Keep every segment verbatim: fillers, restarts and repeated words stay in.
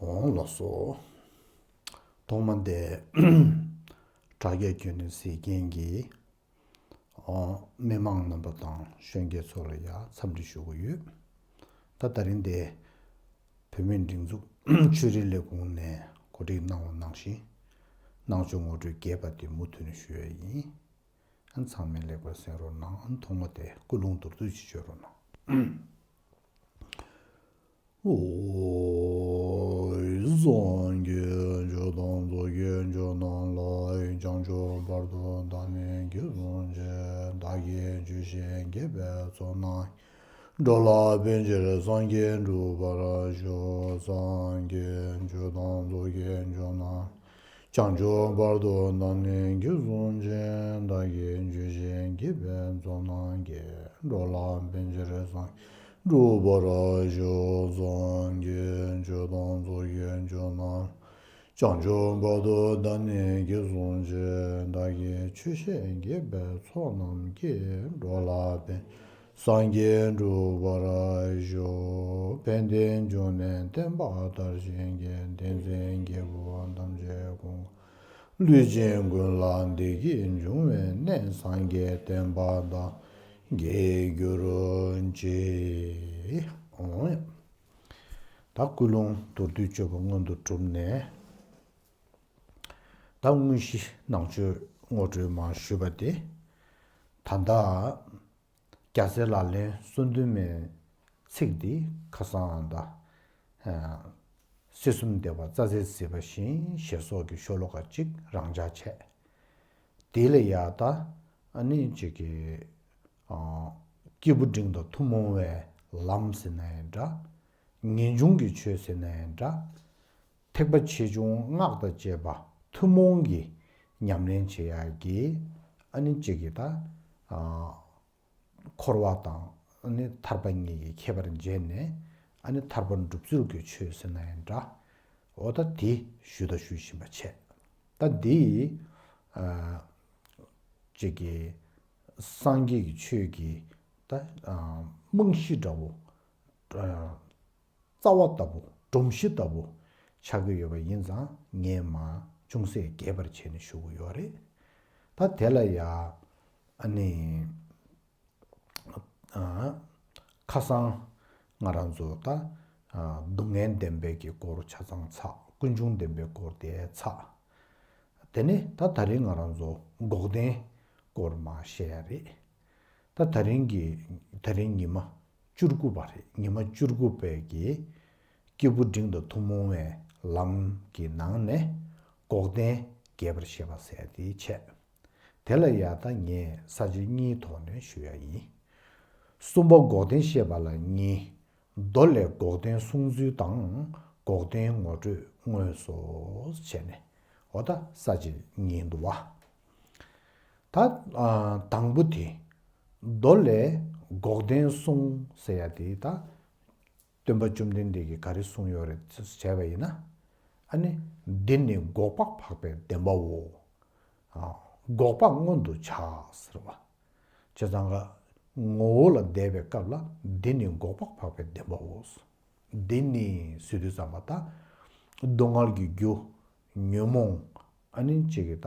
འོང་ལགས་སོ། ཐོག་མ་དེ་དྲ་རྒྱ་བརྒྱུད་ནས་གཟིགས་མཁན་གྱི་ཨོ་མི་མང་རྣམ་པ་དང་གཞོན་སྐྱེས་ཚོ་ལ་ཡང་འཚམས་འདྲི་ཞུ་གི་ཡོད། ད་ད་རིང་དེ་བོད་མིའི་སྒྲིག་འཛུགས་ཆོས་རིག་ལས་ཁུངས་ནས་གོ་སྒྲིག་གནང་བ་ནང་བཞིན་ནང་ཆོས་ངོ་སྤྲོད་རྒྱས་པ་དེ་མུ་མཐུད་ནས་ཞུ་ཡ་ཡིན། ཨ་ཚང་མས་ལེགས་པར་གསན་རོགས་གནང་། ཨ་ཐོག་མ་དེ་ཀུན་སློང་མདོར་བསྡུས་ཤིག་ཤོད་རོགས་གནང་། ཨོ། སངས་རྒྱས་ཆོས་དང་ཚོགས་ཀྱི་མཆོག་རྣམས་ལ། བྱང་ཆུབ་བར་དུ་བདག་ནི་གིས་སྲུང་བྱེད། བདག་གིས་ཆོས་བཤད་མཁས་པའི་ཚོགས་རྣམས། འགྲོ་ལ་ཕན་ཕྱིར་སངས་རྒྱས་འགྲུབ་པར་ཤོག། སངས་རྒྱས་ཆོས་དང་ཚོགས་ཀྱི་མཆོག་རྣམས། བྱང་ཆུབ་བར་དུ་བདག་ནི་གིས་སྲུང་བྱེད། བདག་གིས་ཆོས་བཤད་མཁས་པའི་ཚོགས་རྣམས་ཀྱིས། འགྲོ་ལ་ཕན་ཕྱིར་སངས་རྒྱས་འགྲུབ་པར་ཤོག། སངས་རྒྱས་ཆོས་དང་ཚོགས་ཀྱི་མཆོག་རྣམས། བྱང་ཆུབ་བར་དུ་བདག་ནི་གིས་སྲུང་བྱེད། བདག་གིས་ཆོས་བཤད་མཁས་པའི་ཚོགས་རྣམས་ཀྱིས། འགྲོ་ལ་ཕན་སངས་རྒྱས་འགྲུབ་པར་ཤོག། ཕན་བདེའི་འབྱུང་གནས་བསྟན་པ་དར་ཞིང་རྒྱས། བསྟན་འཛིན་སྐྱེས་བུ་ཐམས་ཅད་ཀུན། ལུས་ཅན་ཀུན་ལ་བདེ་སྐྱིད་འབྱུང་བའི་གནས། སངས་རྒྱས་བསྟན་པ་དར་རྒྱས་གྱུར་ཅིག། འོང་། ད་ཀུན་སློང་མདོར་བསྡུས་བརྗོད་པ་སྔོན་དུ་གྲུབ་ནས། ད་དངོས་གཞི་ནང་ཆོས་ངོ་སྤྲོད་མར་ཞུས་པ་དེ། ད་ལྟ་རྒྱལ་སྲས་ལག་ལེན་གསུམ་ལྡན་མའི་ཚིག་འདི་ཁ་སང་ད་སྲིད་གསུམ་བདེ་བ་རྩ་ཟེར་ཟེར་བ་བཞིན་ཞེས་སོགས་ཀྱི་ཤོ་ལོ་ཀ་གཅིག་རང་འཇགས་བྱས། དེ་ལ་ཡ་ད་ཨ་ནི་གཅིག་གི་སྐྱེས་བུ་འབྲིང་དང་ཐུན་མོང་བའི་ལམ་ཟེར་ན་ཡང་འདྲ། ངེས་འབྱུང་གི་ཆོས་ཟེར་ན་ཡང་འདྲ། ཐེག་པ་ཆེ་ཆུང་སྔགས་དང་བཅས་པ་ཐུན་མོང་གི་ཉམས་ལེན་བྱེད་ཡག་གི་ཨ་ནི་གཅིག་གི་ད་འཁོར་བ་དང་ཨ་ནི་ཐར་པ་གཉིས་ཀྱི་ཁྱད་པར་འབྱེད་ནས་ཨ་ནི་ཐར་པ་སྒྲུབ་ཚུལ་གྱི་ཆོས་ཟེར་ན་ཡང་འདྲ། འོ་ད་དེ་ཞུས་དང་ཞུ་བཞིན་པ་བྱས། ད་འདི་གཅིག་གི་སངས་རྒྱས་ཀྱི་ཆོས་ཀྱི་ད་རྨང་གཞི་འདྲ་བོ། རྩ་བ་ལྟ་བུ་སྒྲོམ་གཞི་ལྟ་བུ་ཆགས་ཀྱི་ཡོད་པ་ཡིན་ཙང་ངས་མར་ཅུང་ཟད་རྒྱས་པར་བྱས་ནས་ཞུ་གི་ཡོད་རེད། ད་དེ་ལ་ཡ་ཨ་ནི་ཁ་སང་ང་རང་ཚོ་ད་སྡུག་བསྔལ་བདེན་པའི་གི་སྐོར་ཆ་ཚང་ཚར། ཀུན་འབྱུང་བདེན་པའི་སྐོར་དེ་ཚར། དེ་ནས་ད་ད་རིང་ང་རང་ཚོ་འགོག་བདེན་སྐོར་མར་བཤད་ཡ་རེད། ད་ད་རིང་གི་ད་རིང་ཉི་མ་བཅུ་དགུ་པ་རེད། ཉི་མ་བཅུ་དགུ་པའི་གི་སྐྱེས་བུ་འབྲིང་དང་ཐུན་མོང་བའི་ལམ་གྱི་ནང་ནས་འགོག་བདེན་རྒྱས་པར་བཤད་པ་ཟེར་ཡ་དེ་བྱས། དེ་ལ་ཡ་ད་ངས་ས་བཅད་གཉིས་ཐོག་ནས་ཞུ་ཡ་ཡིན། གསུམ་པ་འགོག་བདེན་བཤད་པ་ལ་གཉིས། མདོ་ལས་འགོག་བདེན་གསུང་ཚུལ་དང་འགོག་བདེན་ངོ་སྤྲོད་དངོས་སུ་བྱས་ནས། འོ་ད་ས་བཅད་གཉིས་འདུག་བ། ད་དང་པོ་དེ་མདོ་ལས་འགོག་བདེན་གསུང་ཟེར་ཡ་དེ་ད་སྟོན་པ་བཅོམ་ལྡན་འདས་ཀྱིས་ག་རེ་གསུངས་ཡོད་རེད་བྱས་པ་ཡིན་ན། ཨ་ནི་འདི་ནི་འགོག་པ་འཕགས་པའི་བདེན་པའོ། འགོག་པ་མངོན་དུ་བྱ་ཟེར་བ། བྱས་ཙང་ག་ངོ་བོ་ལ་བསྡད་པའི་སྐབས་ལ་འདི་ནི་འགོག་པ་འཕགས་པའི་བདེན་པའོ། འདི་ནི་ཟེར་དུས་ཙམ་པ་ད་སྡུག་བསྔལ་གྱི་རྒྱུ་ཉོན་མོངས་ཨ་ནི་གཅིག་གིས་ད་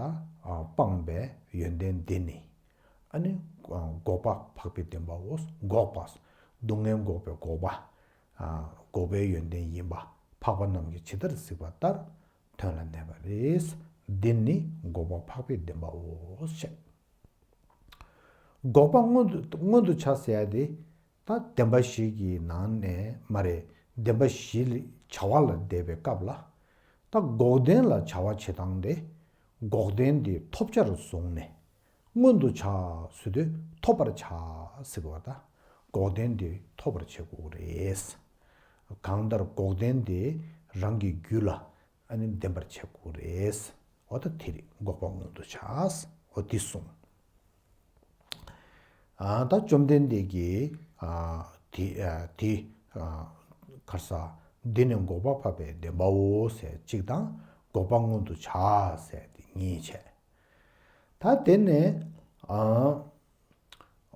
སྤངས་པའི་ཡོན་ཏན་འདི་ནི་ཨ་ནི་འགོག་པ་འཕགས་པའི་བདེན་པའོ། འགོག་པ། སྡུག་བསྔལ་འགོག་པའི་འགོག་པ། འགོག་པའི་ཡོན་ཏན་ཡིན་པ་འཕགས་པ་རྣམས་ཀྱིས་ཇི་ལྟར་གཟིགས་པ་ལྟར་དོན་ལ་གནས་པ་རེད། འདི་ནི་འགོག་པ་འཕགས་པའི་བདེན་པའོ་ཞེས། འགོག་པ་མངོན་དུ་མངོན་དུ་བྱ་ཟེར་ཡ་དེ་ད་བདེན་པ་བཞི་གི་ནང་ནས་མ་རེད། བདེན་པ་བཞི་ལ་བྱ་བ་ལ་བསྡད་པའི་སྐབས་ལ་ད་འགོག་བདེན་ལ་བྱ་བ་བྱེད་སྟངས་དེ་འགོག་བདེན་དེ་ཐོབ་བྱར་བཟུང་ནས། མངོན་དུ་བྱ་ཟེར་དུས་ཐོབ་པར་བྱ་ཟེར་བ་ད་འགོག་བདེན་དེ་ཐོབ་པར་བྱེད་དགོས་རེད། གང་ལྟར་འགོག་བདེན་དེ་རང་གི་རྒྱུད་ལ་ཨ་ནི་ལྡན་པར་བྱེད་དགོས་རེད། འོ་ད་དེ་རེད། འགོག་པ་མངོན་དུ་བྱ། འོ་དེ་གསུངས། ཨ་ད་བཅོམ་ལྡན་འདས་ཀྱིས་ཨ་དེ་ཨ་དེ་ཨ་ག་རེ་ཟ། འདི་ནི་འགོག་པ་འཕགས་པའི་བདེན་པའོ་ཟེར་གཅིག་དང་འགོག་པ་མངོན་དུ་བྱ་ཟེར་དེ་གཉིས་བྱས། ད་དེ་ནས་ཨ་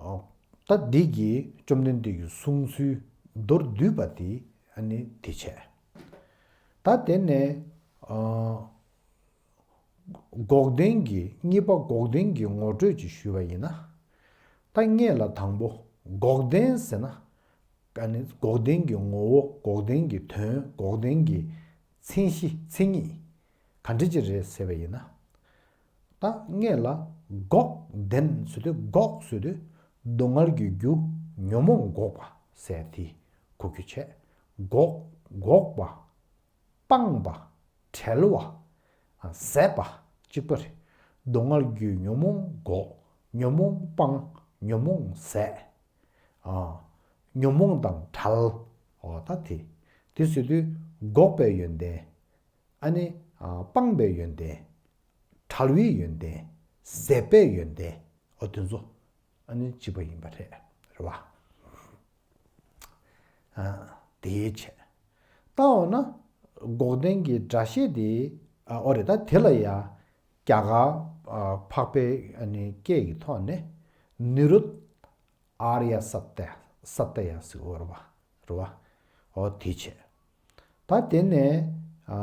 ཨ་ད་འདི་གི་བཅོམ་ལྡན་འདས་ཀྱི་གསུང་ཚུལ་མདོར་བསྡུས་པ་དེ་ཨ་ནི་དེ་བྱས། ད་དེ་ནས་ཨ་འགོག་བདེན་གྱི་གཉིས་པ་འགོག་བདེན་གྱི་ངོ་སྤྲོད་ཅིག་ཞུས་པ་ཡིན་ན། ད་སྔོན་ལ་དང་པོ་འགོག་བདེན་ཟེར་ན། ཨ་ནི་འགོག་བདེན་གྱི་ངོ་བོ། འགོག་བདེན་གྱི་དོན། འགོག་བདེན་གྱི་མཚན་གཞི། མཚན་ཉིད་ག་འདྲ་ཅིག་རེད་ཟེར་བ་ཡིན་ན། ད་སྔོན་ལ་འགོག་བདེན་ཟེར་དུས། འགོག་ཟེར་དུས་སྡུག་བསྔལ་གྱི་རྒྱུ་ཉོན་མོངས་འགོག་པ་ཟེར་དེ་གོ་རྒྱུ་བྱས། འགོག་འགོག་པ། སྤངས་པ། བྲལ་བ། ཟད་པ་གཅིག་པ་རེད། སྡུག་བསྔལ་རྒྱུ་ཉོན་མོངས་འགོག། ཉོན་མོངས་སྤངས། ཉོན་མོངས་ཟད། ཨ། ཉོན་མོངས་དང་བྲལ། འོ་ད་དེ། དེ་ཟེར་དུས་འགོག་པའི་ཡོན་ཏན། ཨ་ནི་ཨ་སྤངས་པའི་ཡོན་ཏན། བྲལ་བའི་ཡོན་ཏན། ཟད་པའི་ཡོན་ཏན། འོ་དེ་ཚོ་ཨ་ནི་གཅིག་པ་ཡིན་པ་རེད། རེད་བ། ཨ། དེའི་ཆེད། ད་འོ་ན་འགོག་བདེན་གྱི་སྒྲ་བཤད་དེ། ཨ། འོ་རེད། ད་དེ་ལ་ཡ་རྒྱ་གར་ཨ་འཕགས་པའི་ཨ་ནི་སྐད་ཀྱི་ཐོག་ནས་ནི་རུད་ཨཱརྱ་སཏྱ། སཏྱ་ཟེར་གྱི་ཡོད་རེད་བ། རེད་བ། འོ་དེའི་ཆེད། ད་དེ་ནས་ཨ་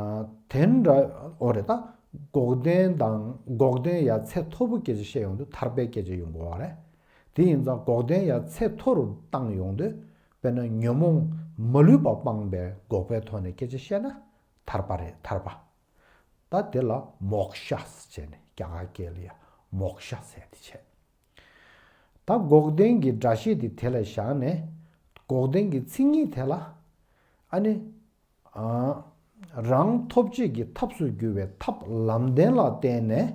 དེ་འདྲ། འོ་རེད། ད་འགོག་བདེན་དང་། འགོག་བདེན་ཡ་ཚད་མཐོ་པོའི་སྐད་ཆ་བཤད་ཡོང་དུས་ཐར་པའི་སྐད་ཆ་ཡོང་དགོས་པ་རེད། དེ་ཡིན་ཙང་འགོག་བདེན་ཡ་ཚད་མཐོ་རུ་བཏང་ཡོང་དུས། དཔེར་ན་ཉོན་མོངས་མ་ལུས་པ་སྤངས་པའི་འགོག་པའི་ཐོག་ནས་སྐད་ཆ་བཤད་ན་ཐར་པ་རེད། ཐར་པ། ད་དེ་ལ་མོཀྵ་ཟེར་བྱས་ནས་རྒྱ་གར་སྐད་ལ་ཡ་མོཀྵ་ཟེར་དེ་བྱས། ད་འགོག་བདེན་གྱི་སྒྲ་བཤད་དེ་དེ་ལ་བཞག་ནས། འགོག་བདེན་གྱི་མཚན་ཉིད་དེ་ལ་ཨ་ནི། ཨ། རང་ཐོབ་བྱེད་ཀྱི་ཐབས་སུ་གྱུར་པའི་ཐབས་ལམ་བདེན་ལ་བརྟེན་ནས།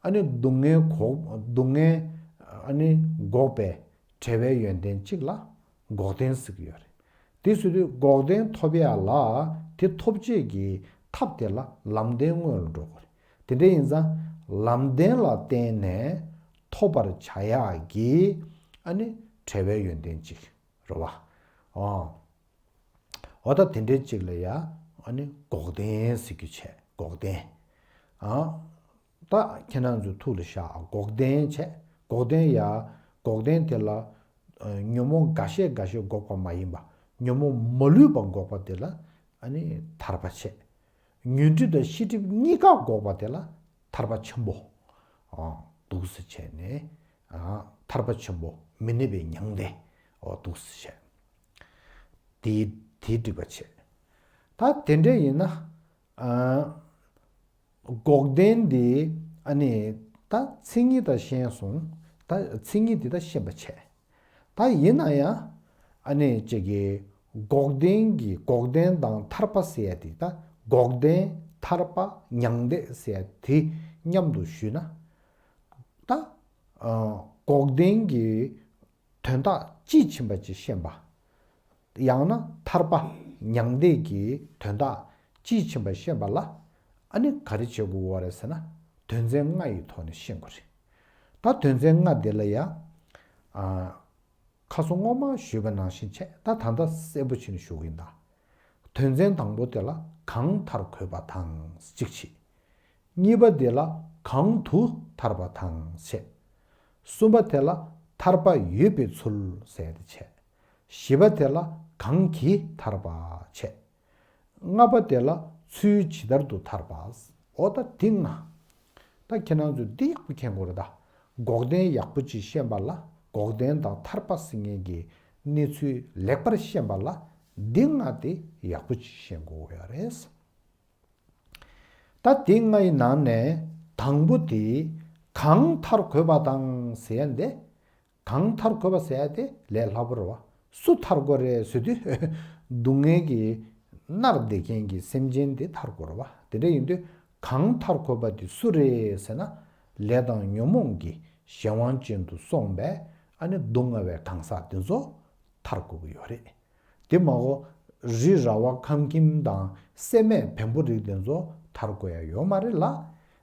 ཨ་ནི་སྡུག་བསྔལ་འགོག་སྡུག་བསྔལ་ཨ་ནི་འགོག་པའི་བྲལ་བའི་ཡོན་ཏན་གཅིག་ལ་འགོག་བདེན་ཟེར་གྱི་ཡོད་རེད། དེ་ཟེར་དུས་འགོག་བདེན་ཐོབ་ཡ་ལ་དེ་ཐོབ་བྱེད་ཀྱི་ཐབས་དེ་ལ་ལམ་བདེན་སྔོན་ལ་འགྲོ་དགོས་རེད། དེ་འདྲ་ཡིན་ཙང་ལམ་བདེན་ལ་བརྟེན་ནས་ཐོབ་པར་བྱ་ཡག་གི་ཨ་ནི་བྲལ་བའི་ཡོན་ཏན་གཅིག་རེད་བ། ཨོ། འོ་ད་དེ་འདྲའི་གཅིག་ལ་ཡ་ཨ་ནི་འགོག་བདེན་ཟེར་རྒྱུ་བྱས། འགོག་བདེན། ཨ། ད་ཁྱེད་རང་ཚོའི་ཐུགས་ལ་བཞག། འགོག་བདེན་བྱས། འགོག་བདེན་ཡ། འགོག་བདེན་དེ་ལ་ཨ་ཉོན་མོངས་འགའ་ཤས་འགའ་ཤས་འགོག་པ་མ་ཡིན་པ། ཉོན་མོངས་མ་ལུས་པ་འགོག་པ་དེ་ལ་ཨ་ནི་ཐར་པ་བྱས། ཉོན་སྒྲིབ་དང་ཤེས་སྒྲིབ་གཉིས་ཀ་འགོག་པ་དེ་ལ་ཐར་པ་ཆེན་པོ། ཨ། འདུག་སེ་བྱས་ནས། ཨ། ཐར་པ་ཆེན་པོ་མི་གནས་པའི་མྱང་འདས། འོ་འདུག་སེ་བྱས། དེ་དེ་འགྲིག་པ་བྱས། ད་དེ་འདྲ་ཡིན་ན། ཨ། འགོག་བདེན་འདི་ཨ་ནི་ད་མཚན་ཉིད་ད་ཤེས་སོང་། ད་མཚན་ཉིད་འདི་ད་ཤེས་པ་བྱས། ད་ཡིན་ན་ཡང་ཨ་ནི་ཅིག་གི་འགོག་བདེན་གྱི། འགོག་བདེན་དང་ཐར་པ་ཟེར་ཡ་དེ། ད་འགོག་བདེན་ཐར་པ་མྱང་འདས་ཟེར་ཡ་དེ་མཉམ་དུ་ཞུས་ན། ད་ཨ་འགོག་བདེན་གྱི་དོན་དག་དཔྱིས་ཕྱིན་པ་ཅིག་ཤེས་པ། ཡང་ན་ཐར་པ་མྱང་འདས་ཀྱི་དོན་དག་དཔྱིས་ཕྱིན་པ་ཤེས་པ་ལ་ཨ་ནི་ག་རེ་བྱེད་དགོས་པ་རེད་ཟེར་ན། དོན་ཚན་ལྔ་ཡི་ཐོག་ནས་ཤེས་དགོས་རེད། ད་དོན་ཚན་ལྔ་དེ་ལ་ཡ། ཨ། ཁ་སང་སྔོན་མ་ཞུས་པ་ནང་བཞིན་བྱས། ད་ད་ལྟ་གསལ་པོ་བྱས་ནས་ཞུ་གི་ཡིན་ད། དོན་ཚན་དང་པོ་དེ་ལ་གང་མཐར་འཁོད་པ་དང་གཅིག་བྱས། གཉིས་པ་དེ་ལ་གང་དུ་ཐར་པ་དང་བྱས། གསུམ་པ་དེ་ལ་ཐར་པ་ཡོད་པའི་ཚུལ་ཟེར་ཏེ་བྱས། བཞི་པ་དེ་ལ་གང་གིས་ཐར་པ་བྱས། ལྔ་པ་དེ་ལ་ཚུལ་ཇི་ལྟར་དུ་ཐར་པ། འོ་ད་འདི་ལྔ། ད་ཁྱེད་རང་ཚོས་འདི་ཡག་པོ་མཁྱེན་དགོས་རེད་ད། འགོག་བདེན་ཡག་པོ་ཅིག་ཤེས་པ་ལ། འགོག་བདེན་དང་ཐར་པ་ཟེར་མཁན་གྱི་གནས་ཚུལ་ལེགས་པར་ཤེས་པ་ལ། འདི་ལྔ་དེ་ཡག་པོ་ཅིག་ཤེས་དགོས་ཡོད་རེད། ད་དེ་ལྔ་ཡི་ནང་ནས་དང་པོ་དེ་གང་མཐར་འཁོད་པ་དང་ཟེར་ཡ་འདི། གང་མཐར་འཁོད་པ་ཟེར་ཡ་དེ་ལས་སླ་པོ་རེད་བ། སུ་མཐར་དགོས་རེད་ཟེར་དུས། སྡུག་བསྔལ་གྱིས་མནར་བསྡད་མཁན་གྱི་སེམས་ཅན་དེ་མཐར་དགོས་རེད་བ། དེ་འདྲ་ཡིན་དུས་གང་མཐར་འཁོད་པ་དེ་སུ་རེད་ཟེར་ན། ལས་དང་ཉོན་མོངས་ཀྱི་གཞན་དབང་ཅན་དུ་སོང་བའི་ཨ་ནི་སྡུག་བསྔལ་བའི་གང་ཟག་དེ་ཚོ་མཐར་དགོས་ཀྱི་ཡོད་རེད། དེ་མ་གཏོགས་རི་ར་བ་ཁམ་ཁྱིམ་དང་སྲེད་མེད་བེམ་པོ་རིགས་དེ་ཚོ་མཐར་དགོས་ཡ་ཡོད་མ་རེད་ལ།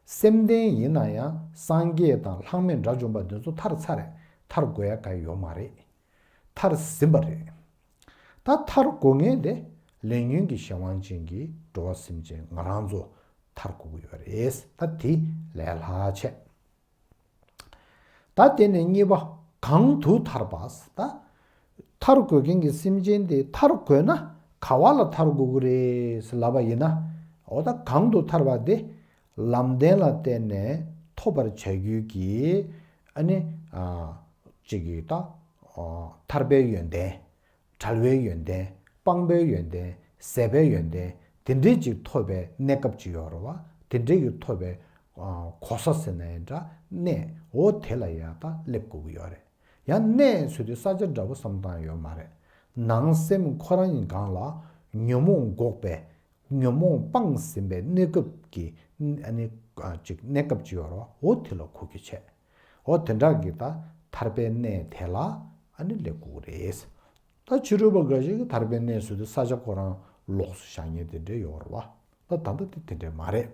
སེམས་ལྡན་ཡིན་ན་ཡང་སངས་རྒྱས་དང་ལྷག་མེད་དགྲ་བཅོམ་པ་དེ་ཚོ་མཐར་ཚར་རེད། མཐར་དགོས་ཡ་ག་ཡོད་མ་རེད། མཐར་ཟིན་པ་རེད། ད་མཐར་དགོས་མཁན་དེ་ལས་ཉོན་གྱི་གཞན་དབང་ཅན་གྱི་འགྲོ་བ་སེམས་ཅན་ང་རང་ཚོ་མཐར་དགོས་ཀྱི་ཡོད་རེད། ད་དེ་ལས་སླ་ཆེ། ད་དེ་ནས་གཉིས་པ་གང་དུ་ཐར་པ། ད་མཐར་དགོས་མཁན་གྱི་སེམས་ཅན་དེ་མཐར་དགོས་ན་ ག་བ་ལ་ཐར་དགོས་ཀྱི་རེད་ཟེར་ལབ་པ་ཡིན་ན། འོ་ད་གང་དུ་ཐར་བ་དེ་ལམ་བདེན་ལ་བརྟེན་ནས་ཐོབ་པར་བྱ་རྒྱུའི་གི་ཨ་ནི་ཨ་ཅིག་གི་ད་ཨ་ཐར་པའི་ཡོན་ཏན། བྲལ་བའི་ཡོན་ཏན། སྤངས་པའི་ཡོན་ཏན། ཟད་པའི་ཡོན་ཏན། དེ་འདྲའི་ཅིག་ཐོབ་པའི་གནས་སྐབས་ཅིག་ཡོད་རེད་བ། དེ་འདྲའི་གི་ཐོབ་པའི་ཨ་གོ་ས་ཟེར་ན་ཡང་འདྲ། གནས་འོ་དེ་ལ་ཡང་ད་སླེབས་དགོས་ཀྱི་ཡོད་རེད། ཡང་གནས་ཟེར་དུས་ས་ཆ་འདྲ་པོ་བསམ་སྟངས་ཡོད་མ་རེད། ནང་སེམས་ཁོ་རང་གི་སྒང་ལ་ཉོན་མོངས་འགོག་པའི་ཉོན་མོངས་སྤངས་ཟིན་པའི་གནས་སྐབས་ཀྱི་ཨ་ནི་ཅིག་གནས་སྐབས་ཅིག་ཡོད་རེད་བ། འོ་དེ་ལ་གོ་རྒྱུ་བྱས། འོ་དེ་འདྲ་གི་ད་ཐར་པའི་གནས་དེ་ལ་ཨ་ནི་སླེབས་དགོས་རེད། ད་ཕྱི་རོལ་པ་འགའ་ཞིག་གིས་ཐར་པའི་གནས་ཟེར་དུས་ས་ཆ་ཁོ་རང་ལོགས་སུ་བཞག་མཁན་དེ་འདྲ་ཡོད་རེད་བ། ད་ད་ལྟ་དེ་དེ་འདྲ་མ་རེད།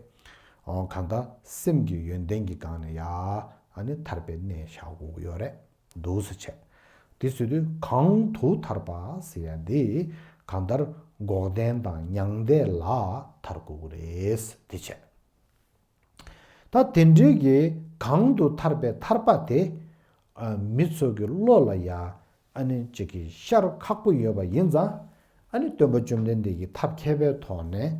འོ་གང་ལྟར་སེམས་ཀྱི་ཡོན་ཏན་གྱི་སྒང་ནས་ཡ་ཨ་ནི་ཐར་པའི་གནས་བཞག་དགོས་ཀྱི་ཡོད་རེད། འདུག་སེ་བྱས། དེ་ཟེར་དུས་གང་དུ་ཐར་པ་ཟེར་ཡ་འདི་གང་ལྟར་འགོག་བདེན་དང་མྱང་འདས་ལ་ཐར་དགོས་ཀྱི་རེད། དེ་བྱས། ད་དེ་འདྲའི་གི་གང་དུ་ཐར་པའི་ཐར་པ་དེ་ཨ་མི་ཚོ་གི་བློ་ལ་ཡ་ཨ་ནི་ཅིག་གི་ཤར་ཁག་པོ་ཡོད་པ་ཡིན་ཙང་། ཨ་ནི་སྟོན་པ་བཅོམ་ལྡན་འདས་ཀྱིས་ཐབས་མཁས་པའི་ཐོག་ནས་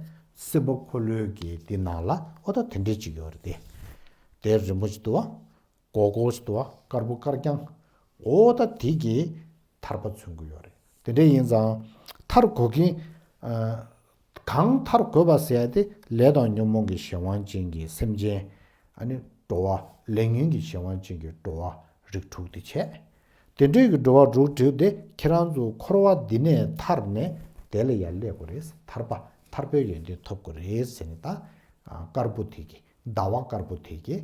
སྲིད་པ་འཁོར་ལོའི་གི་འདི་ནང་ལ་འོ་ད་དེ་འདྲའི་ཅིག་ཡོད་རེད་དེ། དེ་རི་མོ་ཅིག་འདུག་བ། སྒོར་སྒོར་ཞིག་འདུག་བ། དཀར་པོ་དཀར་རྐྱང་། འོ་ད་དེ་གིས་ཐར་པ་མཚོན་གྱི་ཡོད་རེད། དེ་འདྲ་ཡིན་ཙང་ཐར་དགོས་ཀྱི། ཨ་གང་ཐར་དགོས་པ་ཟེར་ཡ་དེ་ལས་དང་ཉོན་མོངས་ཀྱི་གཞན་དབང་ཅན་གྱི་སེམས་ཅན། ཨ་ནི་འགྲོ་བ། ལས་ཉོན་གྱི་གཞན་དབང་ཅན་གྱི་འགྲོ་བ་རིགས་དྲུག་དེ་བྱས། དེ་འདྲའི་གི་འགྲོ་བ་རིགས་དྲུག་དེ་ཁྱེད་རང་ཚོ་འཁོར་བ་འདི་ནས་ཐར་ནས་དེ་ལ་ཡར་སླེབས་དགོས་རེད། ཐར་པ་ཐར་པའི་ཡོན་ཏན་ཐོབ་དགོས་རེད་ཟེར་ནས་ད་ཨ་དཀར་པོ་དེ་གིས། ཟླ་བ་དཀར་པོ་དེ་གིས་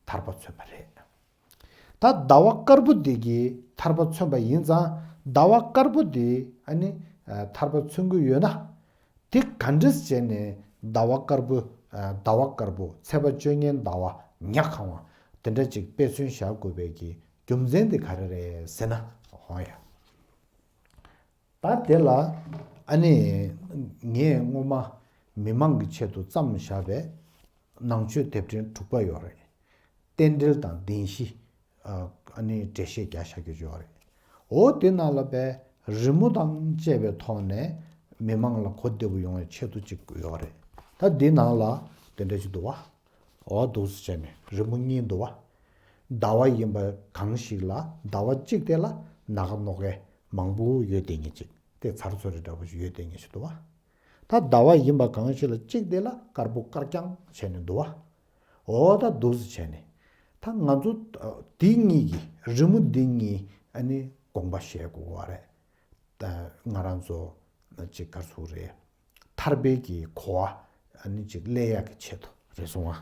ཐར་པ་མཚོན་པ་རེད། ད་ཟླ་བ་དཀར་པོ་འདི་གིས་ཐར་པ་མཚོན་པ་ཡིན་ཙང་། ཟླ་བ་དཀར་པོ་འདི་ཨ་ནི་ཨ་ཐར་པ་མཚོན་གྱི་ཡོད་ན། དེ་ག་འདྲས་བྱས་ནས་ཟླ་བ་དཀར་པོ། ཨ་ཟླ་བ་དཀར་པོ་ཚེས་པ་བཅོ་ལྔའི་ཟླ་བ་ཉ་གང་བ་དེ་འདྲ་ཅིག་དཔེ་མཚོན་བཞག་དགོས་པའི་གི་རྒྱུ་མཚན་དེ་ག་རེ་རེད་ཟེར་ན། འོ་ཡ། ད་དེ་ལ་ཨ་ནི་ངས་སྔོན་མ་མི་མང་གི་ཆེད་དུ་བརྩམས་བཞག་པའི་ནང་ཆོས་དེབ་ཕྲེང་དྲུག་པ་ཡོད་རེད། རྟེན་འབྲེལ་དང་བདེན་བཞི། ཨ་ནི་འགྲེལ་བཤད་རྒྱག་བཞག་རྒྱུ་ཡོད་རེད། འོ་དེ་ནང་ལ་པའི་རི་མོ་དང་བཅས་པའི་ཐོག་ནས་མི་མང་ལ་གོ་བདེ་པོ་ཡོང་བའི་ཆེད་དུ་ཅིག་ཡོད་རེད། ད་འདི་ནང་ལ་དེ་འདྲ་ཅིག་འདུག་བ། འོ་འདུག་སེ་བྱས་ནས་རི་མོ་གཉིས་འདུག་བ། ཟླ་བ་ཡིན་པ་གང་ཞིག་ལ་ཟླ་བ་གཅིག་དེ་ལ་ནམ་མཁའ་ནམ་མཁའ་མང་པོ་ཡོད་བསྡད་མཁན་ཅིག་དེ་ཚར་ཚོ་རེ་འདྲ་པོ་ཞིག་ཡོད་བསྡད་མཁན་ཞིག་འདུག་བ། ད་ཟླ་བ་ཡིན་པ་གང་ཞིག་ལ་གཅིག་དེ་ལ་དཀར་པོ་དཀར་རྐྱང་བྱས་ནས་འདུག་བ། འོ་ད་འདུག་སེ་བྱས་ནས་ད་ང་ཚོ་འདི་གཉིས་ཀྱི་རི་མོ་འདི་གཉིས་ཨ་ནི་དགོངས་པ་བཞེས་དགོས་པ་རེད། ད་ང་རང་ཚོ་ཅིག་ག་རེ་ཟེར་དགོས་རེད། ཐར་པའི་གི་གོ་བ་ཨ་ནི་ཅིག་སླེབས་ཡག་གི་ཆེད་དུ་རེད་སོང་ང་།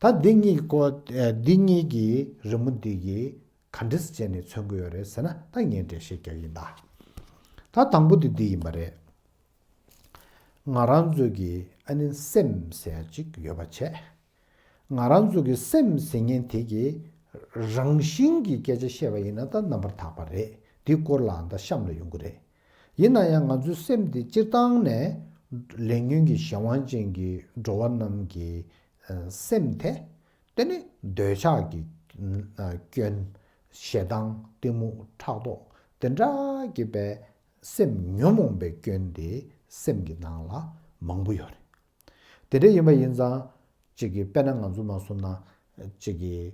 ད་འདི་གཉིས་ཀྱི་གོ་བ། ཨ་འདི་གཉིས་ཀྱི་རི་མོ་འདི་གིས་ག་འདྲས་བྱས་ནས་མཚོན་གྱི་ཡོད་རེད་ཟེར་ན། ད་ངས་འགྲེལ་བཤད་རྒྱག་གི་ཡིན་ད། ད་དང་པོ་དེ་འདི་ཡིན་པ་རེད། ང་རང་ཚོ་གི་ཨ་ནི་སེམས་ཟེར་ཡ་ཅིག་ཡོད་པ་བྱས། ང་རང་ཚོ་གི་སེམས་ཟེར་མཁན་དེ་གི་རང་བཞིན་གྱི་སྐད་ཆ་བཤད་པ་ཡིན་ན་ད་རྣམ་པར་དག་པ་རེད། དེའི་སྐོར་ལའང་ད་གཤམ་ལ་ཡོང་གི་རེད། ཡིན་ན་ཡང་ང་ཚོའི་སེམས་དེ་སྤྱིར་བཏང་ནས་ལས་ཉོན་གྱི་གཞན་དབང་ཅན་གྱི་འགྲོ་བ་རྣམས་ཀྱི་ཨ་སེམས་དེ། དེ་ནི་འདོད་ཆགས་ཀྱི་ཨ་སྐྱོན། ཞེ་སྡང་གཏི་མུག་ཕྲག་དོག་དེ་འདྲ་གི་པའི་སེམས་ཉོན་མོངས་པའི་སྐྱོན་དེ་སེམས་ཀྱི་ནང་ལ་མང་པོ་ཡོད་རེད། དེ་འདྲ་ཡིན་པ་ཡིན་ཙང་། གཅིག་གིས་དཔེར་ན་ང་ཚོ་མ་སོང་ན། གཅིག་གིས་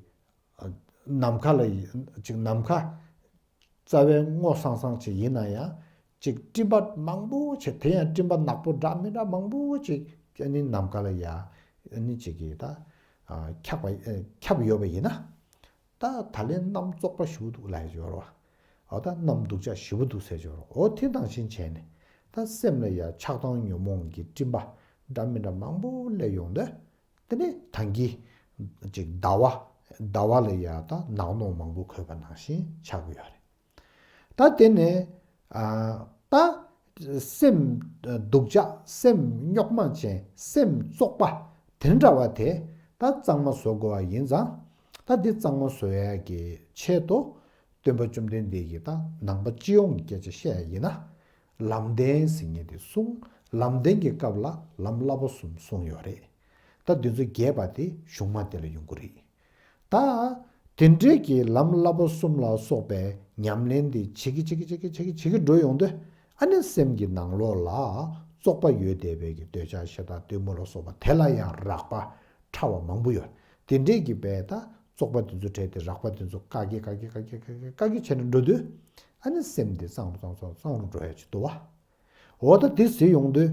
ཨ་ནམ་མཁའ་ལ་ཡི་གཅིག་ནམ་མཁའ་རྩ་བའི་སྔོ་སང་སང་ཅིག་ཡིན་ན་ཡང་། གཅིག་སྤྲིན་པ་མང་པོ་ཅིག་དེ་ཡང་སྤྲིན་པ་ནག་པོ་འདྲ་མི་འདྲ་མང་པོ་ཅིག་ཨ་ནི་ནམ་མཁའ་ལ་ཡ་ཨ་ནི་གཅིག་གིས་ད་ཨ་ཁྱབ་པ་ཨ་ཁྱབ་ཡོད་པ་ཡིན་ན། ད་ད་ལན་གནམ་བཙོག་པ་ཞེ་པོ་འདུག་ལབ་ཡ་ཅིག་ཡོད་རེད་བ། འོ་ད་གནམ་སྡུག་ཅག་ཞེ་པོ་འདུག་ཟེར་ཅིག་ཡོད་རེད། འོ་དེ་ནང་བཞིན་བྱས་ནས་ད་སེམས་ལ་ཡ་ཆགས་སྡང་ཉོན་མོངས་ཀྱི་སྤྲིན་པ་འདྲ་མི་འདྲ་མང་པོ་སླེབས་ཡོང་དུས། དེ་ནས་ད་གིན་ཅིག་ཟླ་བ། ཟླ་བ་ལ་ཡ་ད་ནག་ནོག་མང་པོ་འཁོད་པ་ནང་བཞིན་ཆགས་ཀྱི་ཡོད་རེད། ད་དེ་ནས་ཨ་ད་སེམས་སྡུག་ཅག་སེམས་རྙོག་མ་ཅན་སེམས་བཙོག་པ་དེ་འདྲ་བ་དེ་ད་གཙང་མ་བཟོ་དགོས་པ་ཡིན་ཙང་། ད་འདི་གཙང་མ་བཟོ་ཡ་གི་ཆེད་དུ་སྟོན་པ་བཅོམ་ལྡན་འདས་ཀྱིས་ད་ནང་པ་སྤྱི་ཡོངས་ཀྱི་སྐད་ཆ་བཤད་ཡ་ཡིན་ན། ལམ་བདེན་ཟེར་མཁན་དེ་གསུངས། ལམ་བདེན་གྱི་སྐབས་ལ་ལམ་བསླབ་པ་གསུམ་གསུངས་ཡོད་རེད། ད་འདི་ཚོ་རྒྱས་པ་དེ་གཞུང་མ་དེ་ལ་ཡོང་གི་རེད། ད་དེ་འདྲའི་གི་ལམ་བསླབ་པ་གསུམ་ལ་སོགས་པའི་ཉམས་ལེན་དེ་བྱེད་ཀྱི་བྱེད་ཀྱི་བྱེད་ཀྱི་བྱེད་ཀྱི་བྱེད་ཀྱི་འགྲོ་ཡོང་དུས། ཨ་ནི་སེམས་ཀྱི་ནང་ལོགས་ལ་བཙོག་པ་ཡོད་བསྡད་པའི་གི་འདོད་ཆགས་ཞེ་སྡང་གཏི་མུག་ལ་སོགས་པ་དེ་ལ་ཡང་རགས་པ་ཕྲ་བ་མང་པོ་ཡོད། དེ་འདྲས་ཀྱི་བས་ད་བཙོག་པ་དེ་ཚོ་བྲལ་ཏེ་རགས་པ་དེ་ཚོ་བཀག་གི་བཀག་གི་བཀག་གི་བཀག་གི་བཀག་གི་བྱས་ནས་འགྲོ་དུས། ཨ་ནི་སེམས་དེ་གཙང་རུ་གཙང་རུ་གཙང་རུ་འགྲོ་ཡ་ཅིག་འདུག་བ། འོ་ད་དེ་ཟེར་ཡོང་དུས།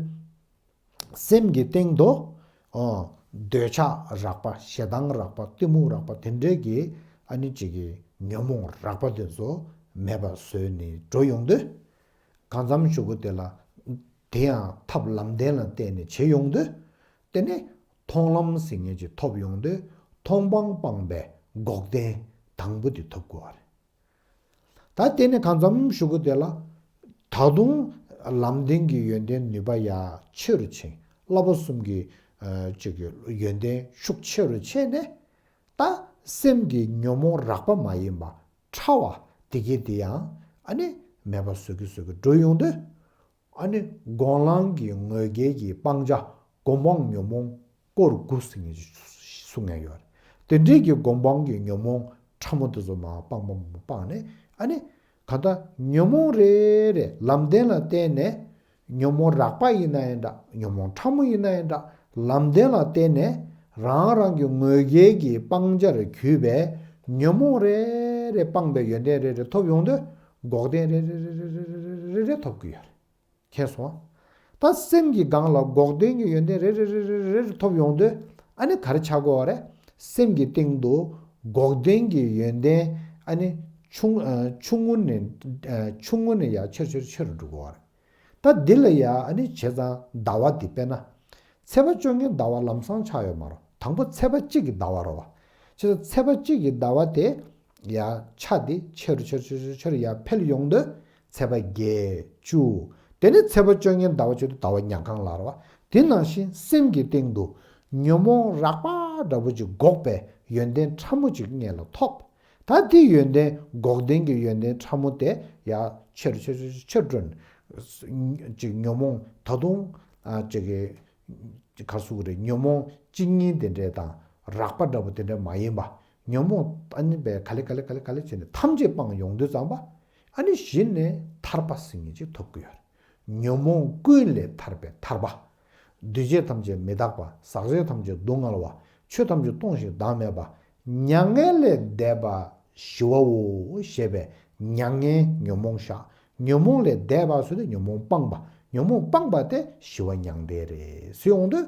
སེམས་ཀྱི་སྟེང་དུ། ཨོ། འདོད་ཆགས་རགས་པ། ཞེ་སྡང་རགས་པ། གཏི་མུག་རགས་པ། དེ་འདྲའི་གི་ཨ་ནི་ཅིག་གི་ཉོན་མོངས་རགས་པ་དེ་ཚོ་མེད་པ་བཟོས་ནས་འགྲོ་ཡོང་དུས། གང་འཚམ་ཞུ་གི་དེ་ལ། དེ་ཡང་ཐབས་ལམ་བདེན་ལ་བརྟེན་ནས་བྱེད་ཡོང་དུས། དེ་ནི་མཐོང་ལམ་ཟེར་མཁན་ཅིག་ཐོབ་ཡོང་དུས། མཐོང་སྤང་སྤངས་པའི་འགོག་བདེན་དང་པོ་དེ་ཐོབ་དགོས་པ་རེད། ད་དེ་ནི་གང་འཚམ་ཞུ་གི་དེ་ལ། ད་དུང་ལམ་བདེན་གྱི་ཡོན་ཏན་ནུས་པ་ཡང་ཆེ་རུ་ཕྱིན། བསླབ་པ་གསུམ་གྱི་ཨ་ཅིག་གི་ཡོན་ཏན་ཤུགས་ཆེ་རུ་ཕྱིན་ནས། ད་སེམས་ཀྱི་ཉོན་མོངས་རགས་པ་མ་ཡིན་པ་ཕྲ་བ་དེ་གའི་དེ་ཡང་ཨ་ནི་མེད་པ་བཟོ་གི་བཟོ་གི་འགྲོ་ཡོང་དུས། ཨ་ནི་སྒོམ་ལམ་གྱི་ངོས་བརྒྱད་ཀྱི་སྤང་བྱ་སྒོམ་སྤང་ཉོན་མོངས་སྐོར་དགུ་ཟེར་མཁན་ཅིག་གསུང་མཁན་ཡོད་རེད། དེ་འདྲའི་གི་སྒོམ་སྤང་གི་ཉོན་མོངས་ཕྲ་མོ་དེ་ཚོ་མར་སྤང་སྤང་སྤང་སྤངས་ནས། ཨ་ནི་གང་ལྟར་ཉོན་མོངས་རེ་རེ་ལམ་བདེན་ལ་བརྟེན་ནས། ཉོན་མོངས་རགས་པ་ཡིན་ན་ཡང་འདྲ། ཉོན་མོངས་ཕྲ་མོ་ཡིན་ན་ཡང་འདྲ། ལམ་བདེན་ལ་བརྟེན་ནས་རང་རང་གི་ངོས་བརྒྱད་ཀྱི་སྤང་བྱར་གྱུར་པའི་ཉོན་མོངས་རེ་རེ་སྤངས་པའི་ཡོན་ཏན་རེ་རེ་ཐོབ་ཡོང་དུས། འགོག་བདེན་རེ་རེ་རེ་རེ་ཐོབ་ཀྱི་ཡོད་རེད། མཁྱེན་སོང་། ད་སེམས་ཀྱི་སྒང་ལ་འགོག་བདེན་གྱི་ཡོན་ཏན་རེ་རེ་རེ་རེ་རེ་རེ་ཐོབ་ཡོང་དུས། ཨ་ནི་ག་རེ་ཆགས་ཀྱི་ཡོད་རེད། སེམས་ཀྱི་སྟེང་དུ་འགོག་བདེན་གྱི་ཡོན་ཏན་ཨ་ནི་ཆུང་ཨ་ཆུང་ངུ་ནས་ཨ་ཆུང་ངུ་ནས་ཡར་ཆེར་ཆེར་ཆེ་རུ་འགྲོ་གི་ཡོད་རེད། ད་འདི་ལ་ཡ་ཨ་ནི་བྱས་ཙང་ཟླ་བ་འདི་དཔེར་ན། ཚེས་པ་བཅོ་ལྔའི་ཟླ་བ་ལམ་སང་ཆགས་ཡོད་མ་རེད། དང་པོ་ཚེས་པ་གཅིག་གི་ཟླ་བ་རེད་བ། བྱས་ཙང་ཚེས་པ་གཅིག་གི་ཟླ་བ་དེ། ཡར་ཆ་དེ་ཆེ་རུ་ཆེ་རུ་ཆེ་རུ་ཆེ་རུ་ཡར་འཕེལ་ཡོང་དུས། ཚེས་པ་བརྒྱད། བཅུ། དེ་ནས་ཚེས་པ་བཅོ་ལྔའི་ཟླ་བ་བྱེད་དུས་ཟླ་བ་ཉ་གང་ལ་རེད་བ། དེ་ནང་བཞིན་སེམས་ཀྱི་སྟེང་དུ་ཉོན་མོངས་རགས་པ་འདྲ་པོ་ཅིག་འགོག་པའི་ཡོན་ཏན་ཕྲ་མོ་ཅིག་སྔོན་ལ་ཐོབ། ད་དེ་ཡོན་ཏན་འགོག་བདེན་གྱི་ཡོན་ཏན་ཕྲ་མོ་དེ་ཡར་ཆེ་རུ་ཆེ་རུ་ཆེ་རུ་འགྲོ་ནས། ཅིག་ཉོན་མོངས་ད་དུང་ཨ་ཅིག་གི་ག་རེ་ཟེར་དགོས་རེད། ཉོན་མོངས་གཅིག་གཉིས་དེ་འདྲས་དང་རགས་པ་འདྲ་པོ་དེ་འདྲས་མ་ཡིན་པ། ཉོན་མོངས་ཨ་ནི་བས་ག་ལེ་ག་ལེ་ག་ལེ་ག་ལེ་བྱས་ནས་ཐམས་ཅད་སྤངས་ཡོང་དུས་ཙམ་པ། ཨ་ནི་གཞི་ནས་ཐར་པ་ཟེར་མཁན་ཅིག་ཐོབ་ཀྱི་ཡོད་རེད། ཉོན་མོངས་ཀུན་ལས་ཐར་པའི་ཐར་པ། འདུས་བྱས་ཐམས་ཅད་མི་རྟག་པ། ཟག་བཅས་ཐམས་ཅད་སྡུག་བསྔལ་བ། ཆོས་ཐམས་ཅད་སྟོང་ཞིང་བདག་མེད་པ། མྱ་ངན་ལས་འདས་པ་ཞི་བའོ་ཞེས་པའི་མྱ་ངན་ཉོན་མོངས་བཤགས། ཉོན་མོངས་ལས་འདས་པ་ཟེར་དུས་ཉོན་མོངས་སྤངས་པ། ཉོན་མོངས་སྤངས་པ་དེ་ཞི་བ་མྱང་འདས་རེད་ཟེར་ཡོང་དུས།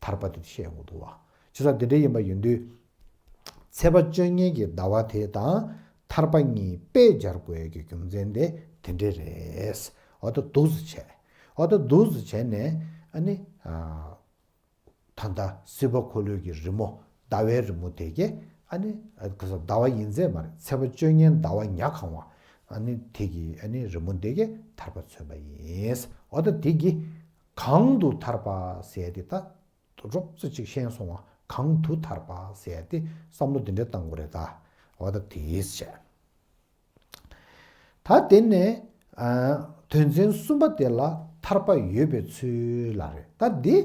ཐར་པ་དེ་བཤད་ཡོང་གི་འདུག་བ། བྱས་ཙང་དེ་འདྲ་ཡིན་པ་ཡིན་དུས། ཚེས་པ་བཅོ་ལྔའི་གི་ཟླ་བ་དེ་དང་ཐར་པ་གཉིས་དཔེ་སྦྱར་དགོས་ཀྱི་རྒྱུ་མཚན་དེ་དེ་འདྲ་རེད། འོ་ད་འདུག་སེ་བྱས། འོ་ད་འདུག་སེ་བྱས་ནས་ཨ་ནི། ད་ལྟ་སྲིད་པ་འཁོར་ལོའི་གི་རི་མོ། ཟླ་བའི་རི་མོ་དེ་གས་ཨ་ནི། ཨ་ག་ས་ཟླ་བ་ཡིན་ཚད་མ་རེད། ཚེས་པ་བཅོ་ལྔའི་ཟླ་བ་ཉ་གང་བ། ཨ་ནི་དེ་གི་ཨ་ནི་རི་མོ་དེ་གས་ཐར་པ་མཚོན་པ་ཡིན། འོ་ད་དེ་གི་གང་དུ་ཐར་པ་ཟེར་དེ་ད་རོབ་ཙམ་ཅིག་ཤེས་སོང་བ། གང་དུ་ཐར་པ་ཟེར་དེ་བསམ་བློ་དེ་འདྲ་བཏང་དགོས་རེད་ད། འོ་ད་དེ་བྱས། ད་དེ་ནས་ཨ་དོན་ཚན་གསུམ་པ་དེ་ལ་ཐར་པ་ཡོད་པའི་ཚུལ་ལ་རེད། ད་འདི་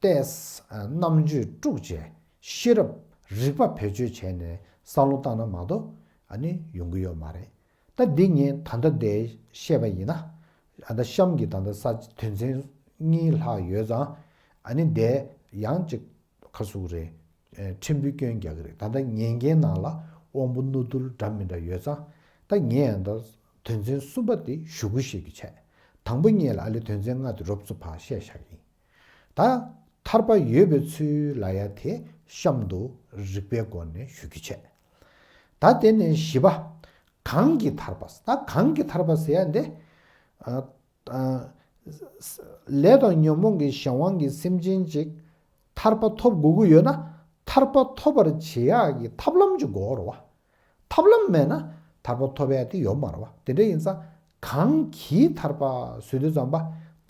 ཏོག་ཙམ་རྣམ་དཔྱོད་དཀྲུགས་བྱས། ཤེས་རབ་རིག་པ་བེད་སྤྱོད་བྱས་ནས་བསམ་བློ་བཏང་ན་མ་གཏོགས་ཨ་ནི་ཡོང་གི་ཡོད་མ་རེད། ད་འདི་ངས་ད་ལྟ་དེ་བཤད་པ་ཡིན་ན། ཨ་ད་གཤམ་གྱི་ད་ལྟ་ས་དོན་ཚན་གཉིས་ལྷག་ཡོད་ཙང་། ཨ་ནི་དེ་ཡང་ཅིག་ག་ཟུག་རེད། ཨེ་ཕྲན་བུ་སྐྱོན་རྒྱག་གི་རེད། ད་ལྟ་ཉན་མཁན་ནང་ལ་དབང་པོ་རྣོ་རྟུལ་འདྲ་མི་འདྲ་ཡོད་ཙང་། ད་ངས་ཡང་ད་དོན་ཚན་གསུམ་པ་དེ་ཞུ་སྐུལ་ཞིག་གི་བྱས། དང་པོ་ཉིད་ལ་ཨ་ལེ་དོན་ཚན་ལྔ་དེ་རོབ་ཙམ་ཕར་བཤད་བཞག་གི་ཡིན། ད་ཐར་པ་ཡོད་པའི་ཚུལ་ལབ་ཡ་དེ་གཤམ་དུ་རིགས་པའི་སྒོ་ནས་ཞུ་རྒྱུ་བྱས། ད་དེ་ནས་བཞི་པ། གང་གིས་ཐར་པ། ད་གང་གིས་ཐར་པ་ཟེར་ཡ་འདི། ཨ། ཨ། ལས་དང་ཉོན་མོངས་ཀྱི་གཞན་དབང་གིས་སེམས་ཅན་གཅིག་ཐར་པ་ཐོབ་དགོས་ཀྱི་ཡོད་ན། ཐར་པ་ཐོབ་པར་བྱེད་ཡག་གི་ཐབས་ལམ་ཅིག་དགོས་རེད་བ། ཐབས་ལམ་མེད་ན་ཐར་པ་ཐོབ་ཡག་དེ་ཡོད་མ་རེད་བ། དེ་འདྲ་ཡིན་ཙང་། གང་གིས་ཐར་པ་ཟེར་དུས་ཙམ་པ།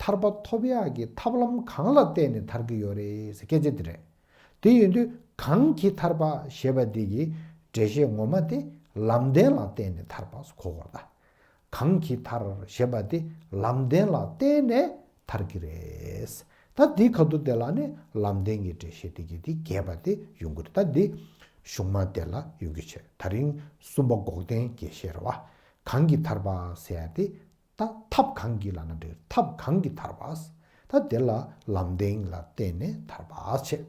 ཐར་པ་ཐོབ་ཡག་གི་ཐབས་ལམ་གང་ལ་བརྟེན་ནས་ཐར་གྱི་ཡོད་རེད་ཟེར་སྐད་ཆ་དེ་རེད། དེ་ཡིན་དུས་གང་གིས་ཐར་པ་ཞེས་པ་འདི་གི་འགྲེལ་བཤད་ངོ་མ་དེ་ལམ་བདེན་ལ་བརྟེན་ནས་ཐར་པ་གོ་དགོས་རེད་ད། གང་གིས་ཐར་ཞེས་པ་དེ་ལམ་བདེན་ལ་བརྟེན་ནས་ཐར་གྱི་རེད། ད་འདི་ཁ་ཐུག་དེ་ལ་ནི་ལམ་བདེན་གྱི་འགྲེལ་བཤད་དེ་གི་དེ་རྒྱས་པ་དེ་ཡོང་གི་རེད། ད་འདི་གཞུང་མ་དེ་ལ་ཡོང་གི་བྱས། ད་རིང་གསུམ་པ་འགོག་བདེན་རྒྱས་བཤད་རེད་བ། གང་གིས་ཐར་པ་ཟེར་ཡ་དེ། ད་ཐབས་གང་གིས་ལབ་ན་འགྲིག་ཐབས་གང་གིས་ཐར་པ། ད་དེ་ལ་ལམ་བདེན་ལ་བརྟེན་ནས་ཐར་པ་བྱེད།